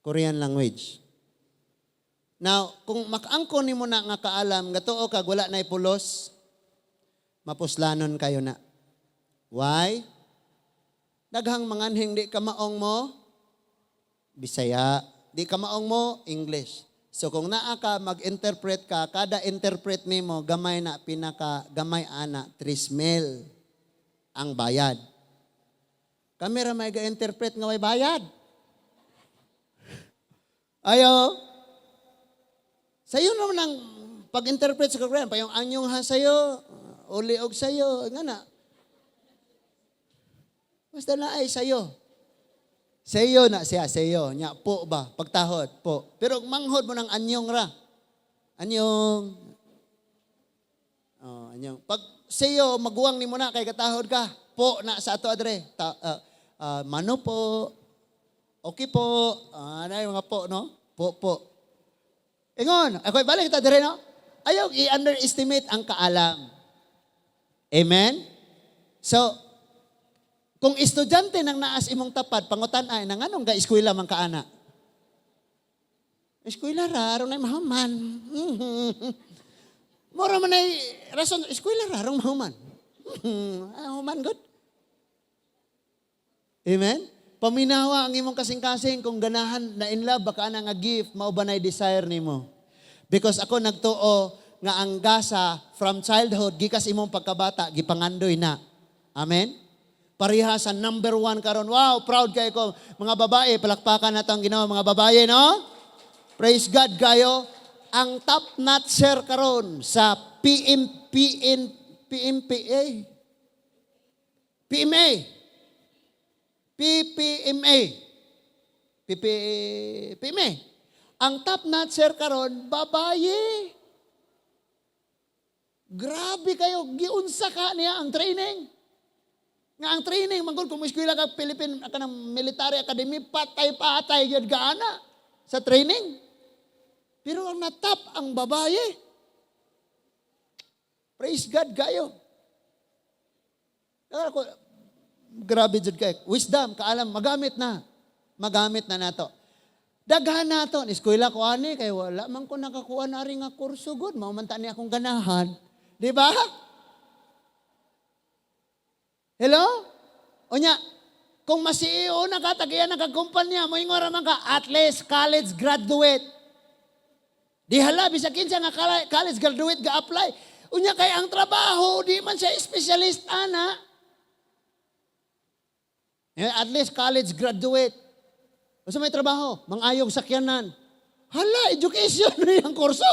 Korean language. Now, kung makaangkon nimo na nga kaalam, gatuo kag wala nay pulos, mapuslanon kayo na. Why? Daghang manganhing di kamaong mo, Bisaya. Di kamaong mo, English. So kung naa ka, mag-interpret ka, kada interpret nimo gamay na pinaka, gamay ana, 3 mil ang bayad. Kami ra may ga-interpret nga may bayad. Ayo. Sayo naman ang pag-interpret sa Korean, pa yung anyong ha sayo, uli og sayo, nga na. Basta na ay sayo. Sayo na siya, sayo. Nya, po ba? Pagtahod, po. Pero manghod mo ng anyong ra. Anyong. Oh, anyong. Pag sayo, maguwang ni mo na kay katahod ka. Po na sa ato adre. Ta, Mano po, okay po, ano yung mga po, no? Po, po. Ingon, ako balik ta dire, no? Ayaw i-underestimate ang kaalam. Amen? So, kung estudyante nang naas imong tapad, pangutan ay, nang anong ga-eskwela man ka ana? Eskwela ra, aron ay mahuman. Mura man ay rason, eskwela ra, aron mahuman. Ah, human good. Amen? Paminawa ang imong kasing-kasing kung ganahan na in love baka ana nga gift mao ba nay desire nimo. Because ako nagtuo nga ang gasa from childhood gikas imong pagkabata gipangandoy na. Amen? Pareha sa number one karon. Wow, proud kayo ko. Mga babae, palakpakan nato ang Ginoo, mga babae, no? Praise God kayo. Ang top notcher karon sa PMPN PMPA PMA PPMA PP PMA. Ang top notcher karon, babae. Grabe kayo, giunsa ka niya ang training. Nga ang training, manggol kung eskwela ka Philippine ka ng military academy, patay-patay gyud ka ana sa training. Pero ang natap ang babae. Praise God kayo. Ako, grabe jud kay. Wisdom, kaalam, magamit na. Magamit na nato. Daghan nato, eskwela ko ani kay wala man ko nakakuha na ari nga kurso gud, mao man ta ni akong ganahan. Di ba? Hello? Unya, kung ma-CEO na ka, tagiya na ka kumpanya, moingon ra man ka, at least college graduate. Di hala, bisag kinsa nga college graduate ga-apply. Unya kay ang trabaho, di man siya specialist ana. Eh, at least college graduate. Basta may trabaho, mangayog sakyanan. Hala, education na yung kurso.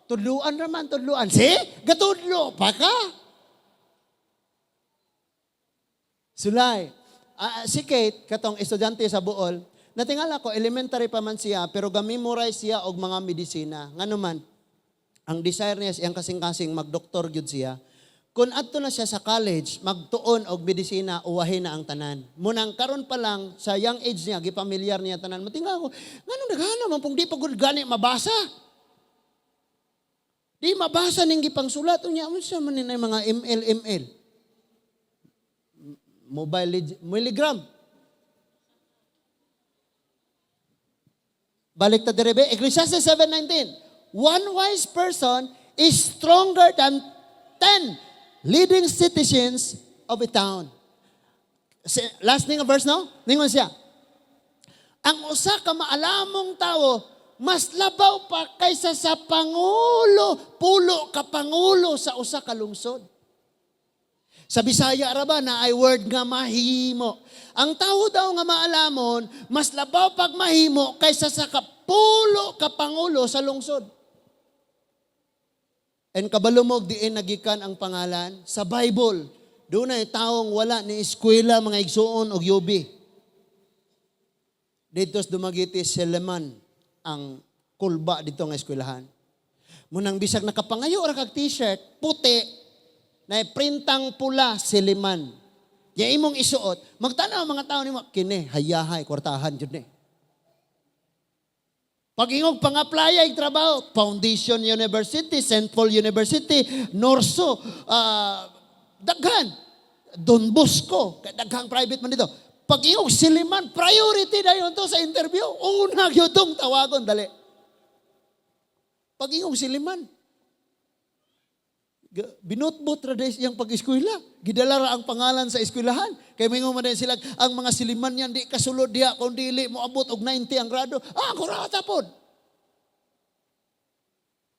Tudluan raman, tudluan. See? Gatudlo pa ka. Sulay. Si Kate, katong estudyante sa Bool, natingala ko, elementary pa man siya, pero gamemorize siya og mga medisina. Ngano man, ang desire niya siyang kasing-kasing, magdoktor gyud siya. Kung adto na siya sa college, magtuon og medisina, uwahin na ang tanan. Munang karon pa lang, sa young age niya, gipamilyar niya tanan. Matinga ko, nganong daghana man pong di pa gud gani mabasa. Di mabasa ning gipangsulat. Unya, unsa man ni mga ML, ML? Mobile milligram. Balik ta dire be, Ecclesiastes 7:19. One wise person is stronger than 10 leading citizens of a town. Last ning verse, no? Ningon siya. Ang usa ka maalamong tawo mas labaw pa kaysa sa pangulo, pulo ka pangulo sa usa ka lungsod. Sa Bisaya ra ba na ay word nga mahimo. Ang tawo daw nga maalamon, mas labaw pag mahimo kaysa sa kapulo ka pangulo sa lungsod. And kabalumog diin nagikan ang pangalan sa Bible. Dunay taong wala ni eskwela, mga igsuon og yubi. Dito sa Dumaguete, Silliman ang kulba dito nga eskwelahan. Munang bisag nakapangayo ra kag t-shirt puti na printang pula, Silliman. Ya imong isuot, magtanaw ang mga tao nimo kini hayahay kwartahan jud ni. Pag-ingog pang-apply ay trabaho, Foundation University, St. Paul University, Norso, daghan. Don Bosco, daghang private man dito. Pag-ingog Silliman, priority na yun to sa interview. Una gyud tong tawagon, dali. Pag-ingog Silliman, binutbut ra days iyang pag-eskwela. Gidala ra ang pangalan sa eskwelahan. Kay mingon man din sila, ang mga Silliman yan, di kasulod diha kung dili mo abot og 90 ang grado. Ah, kurata pod.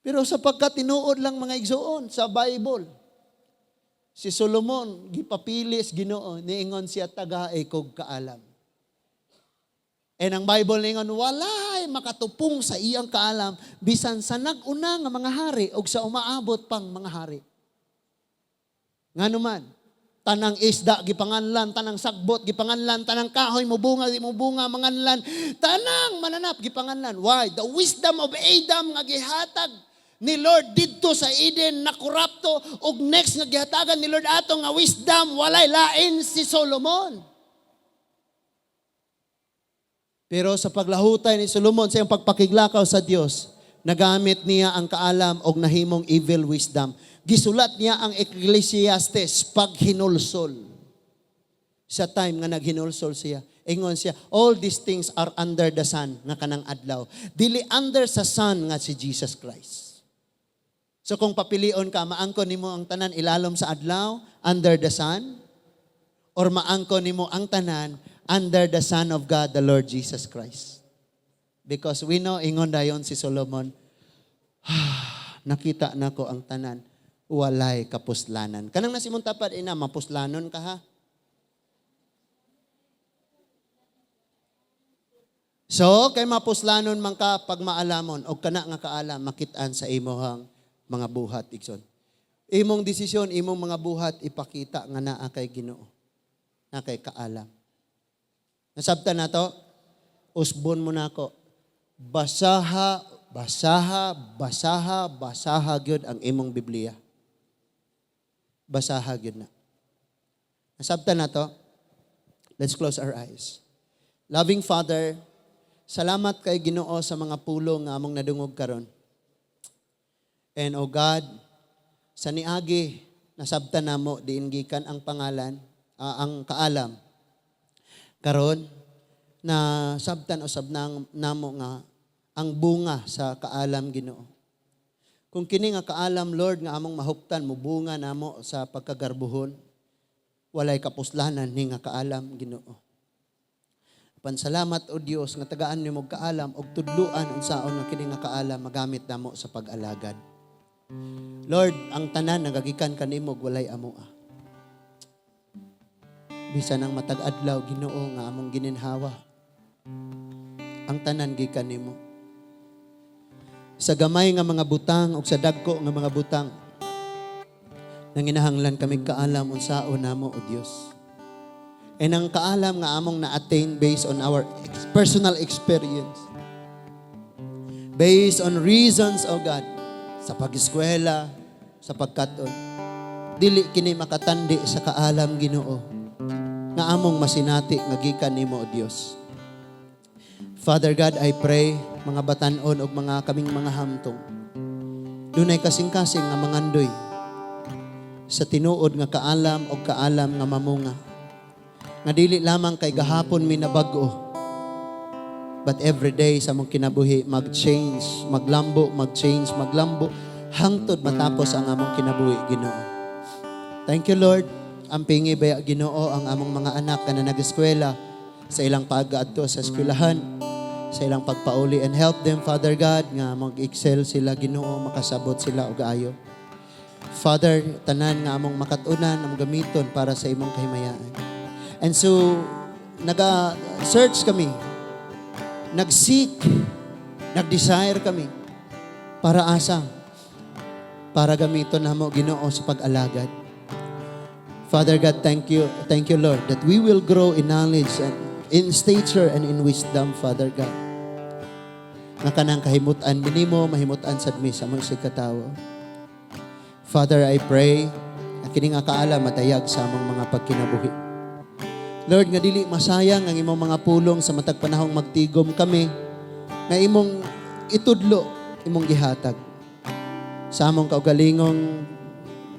Pero sapagkat tinuod lang, mga igsuon, sa Bible, si Solomon gipapilis Ginoo, niingon siya, "Tagae kog kaalam." And ang Bible ningon, walay makatupong sa iyang kaalam bisan sa nag-una nga mga hari og sa umaabot pang mga hari. Ngano man, tanang isda gipanganlan, tanang sagbot gipanganlan, tanang kahoy mobunga di mobunga manganlan, tanang mananap gipanganlan. Why? The wisdom of Adam nga gihatag ni Lord didto sa Eden na korapto ug next nga gihatagan ni Lord ato nga wisdom, walay lain si Solomon. Pero sa paglahutay ni Solomon sa iyang pagpakiglakaw sa Dios, nagamit niya ang kaalam og nahimong evil wisdom. Gisulat niya ang Ecclesiastes paghinulsol. Sa time nga naghinulsol siya, ingon siya, "All these things are under the sun," nga kanang adlaw. Dili under sa sun nga si Jesus Christ. So kung papilion ka, maangkon nimo ang tanan ilalom sa adlaw, under the sun, or maangkon nimo ang tanan under the Son of God, the Lord Jesus Christ. Because we know, ingon dayon si Solomon, "Ah, nakita nako ang tanan, walay kapuslanan." Kanang nasa imong tapad ina, mapuslanon ka ha. So, kay mapuslanon man ka pag maalamon, o kana nga kaalam, makitaan sa imohang mga buhat, igsoon. Imong desisyon, imong mga buhat, ipakita nga naa kay Ginoo. Naa kay kaalam. Nasabtan na to? Usbon mo na ako. Basaha, basaha, basaha, basaha gyud ang imong Biblia. Basaha gyud na. Nasabtan na to? Let's close our eyes. Loving Father, salamat kay Ginoo sa mga pulong nga among nadungog karon. And oh God, sa niagi nasabtan namo diin gikan ang pangalan, ang kaalam. Karon na sabtan usab nang namo nga ang bunga sa kaalam, Ginoo. Kung kini nga kaalam, Lord, nga among mahuptan mobunga namo sa pagkagarbuhon, walay kapuslanan ni nga kaalam, Ginoo. Pansalamat o Dios nga tagaan nimo og kaalam og tudluan unsaon nga kini nga kaalam magamit namo sa pag-alagad. Lord, ang tanan nagagikan kanimo, walay amoa. Bisan ang matag adlaw, Ginoo, nga among gininhawa. Ang tanan gikan nimo. Sa gamay nga mga butang ug sa dagko nga mga butang, nanginahanglan kami kaalam unsaon namo, o Dios. And ang kaalam nga among na-attain based on our personal experience, based on reasons, O God, sa pag-eskwela, sa pagkat-on, dili kini makatandi sa kaalam, Ginoo, nga among masinati nga gikan nimo, O Dios. Father God, I pray mga batanon og mga kaming mga hamtong, dunay kasing-kasing nga mangandoy sa tinuod nga kaalam og kaalam nga mamunga. Nga dili lamang kay gahapon mi nabag-o, but every day sa among kinabuhi mag-change, maglambo, mag-change, maglambo hangtod matapos ang among kinabuhi, Ginoo. Thank you, Lord. Ampingi baya, Ginoo, ang among mga anak na nag-eskwela sa ilang pag-adto sa eskwelahan, sa ilang pagpauli, and help them, Father God, nga mag-excel sila, Ginoo, makasabot sila og ayo. Father, tanan nga among makatunan, among gamiton para sa imong kahimayaan. And so, naga-search kami, nag-seek, nag-desire kami para asa? Para gamiton namo, Ginoo, sa pag-alagad. Father God, thank you. Thank you, Lord, that we will grow in knowledge and in stature and in wisdom, Father God. Nga kanang kahimutan minimo, mahimutan sad mi sa among katawo. Father, I pray nga kini nga kaalam madayag sa among mga pagkinabuhi. Lord, nga dili masayang ang imong mga pulong sa matag panahong magtigom kami, nga imong itudlo, imong gihatag. Sa among kaugalingong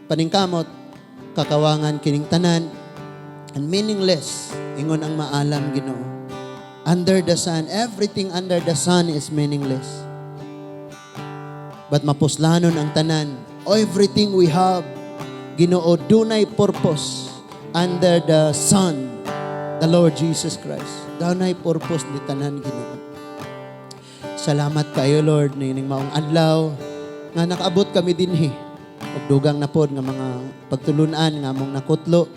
paningkamot, kakawangan kining tanan, and meaningless, ingon ang maalam, Ginoo. Under the sun, everything under the sun is meaningless. But mapuslanon ang tanan. Everything we have, Ginoo, dunay purpose under the sun, the Lord Jesus Christ. Dunay purpose ni tanan, Ginoo. Salamat kayo, Lord, niining maong adlaw nga nakaabot kami dinhi. Ug dugang na pod nga mga pagtulunan nga among nakutlo.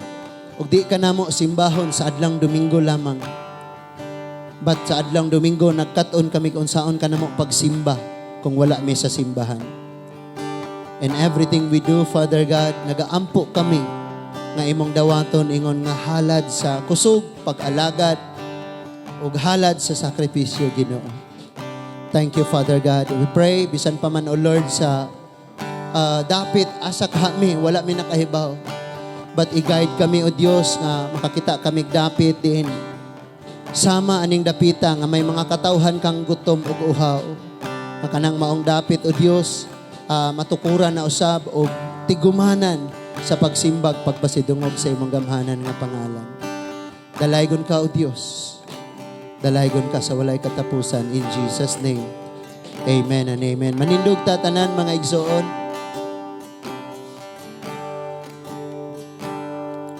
Ug di ka namo simbahon sa adlang Domingo lamang. But sa adlang Domingo nagkat-on kami kung unsaon ka namo pagsimba kung wala mi sa simbahan. And everything we do, Father God, nagaampo kami nga imong dawaton ingon nga halad sa kusog, pag-alagad, ug halad sa sakripisyo, Ginoo. Thank you, Father God. We pray, bisan pa man, O Lord, sa dapit, asa kami, wala mi nakahibaw. But i-guide kami, O Dios, nga makakita kami dapit din. Sama aning dapita nga may mga katawhan kang gutom ug uhaw. Nga kanang maong dapit, O Dios, matukuran na usab og tigumanan sa pagsimbag pagpasidungog sa imong gamhanan nga pangalan. Dalaygon ka, O Dios. Dalaygon ka sa walay katapusan, in Jesus' name. Amen and amen. Manindog ta tanan, mga igsoon.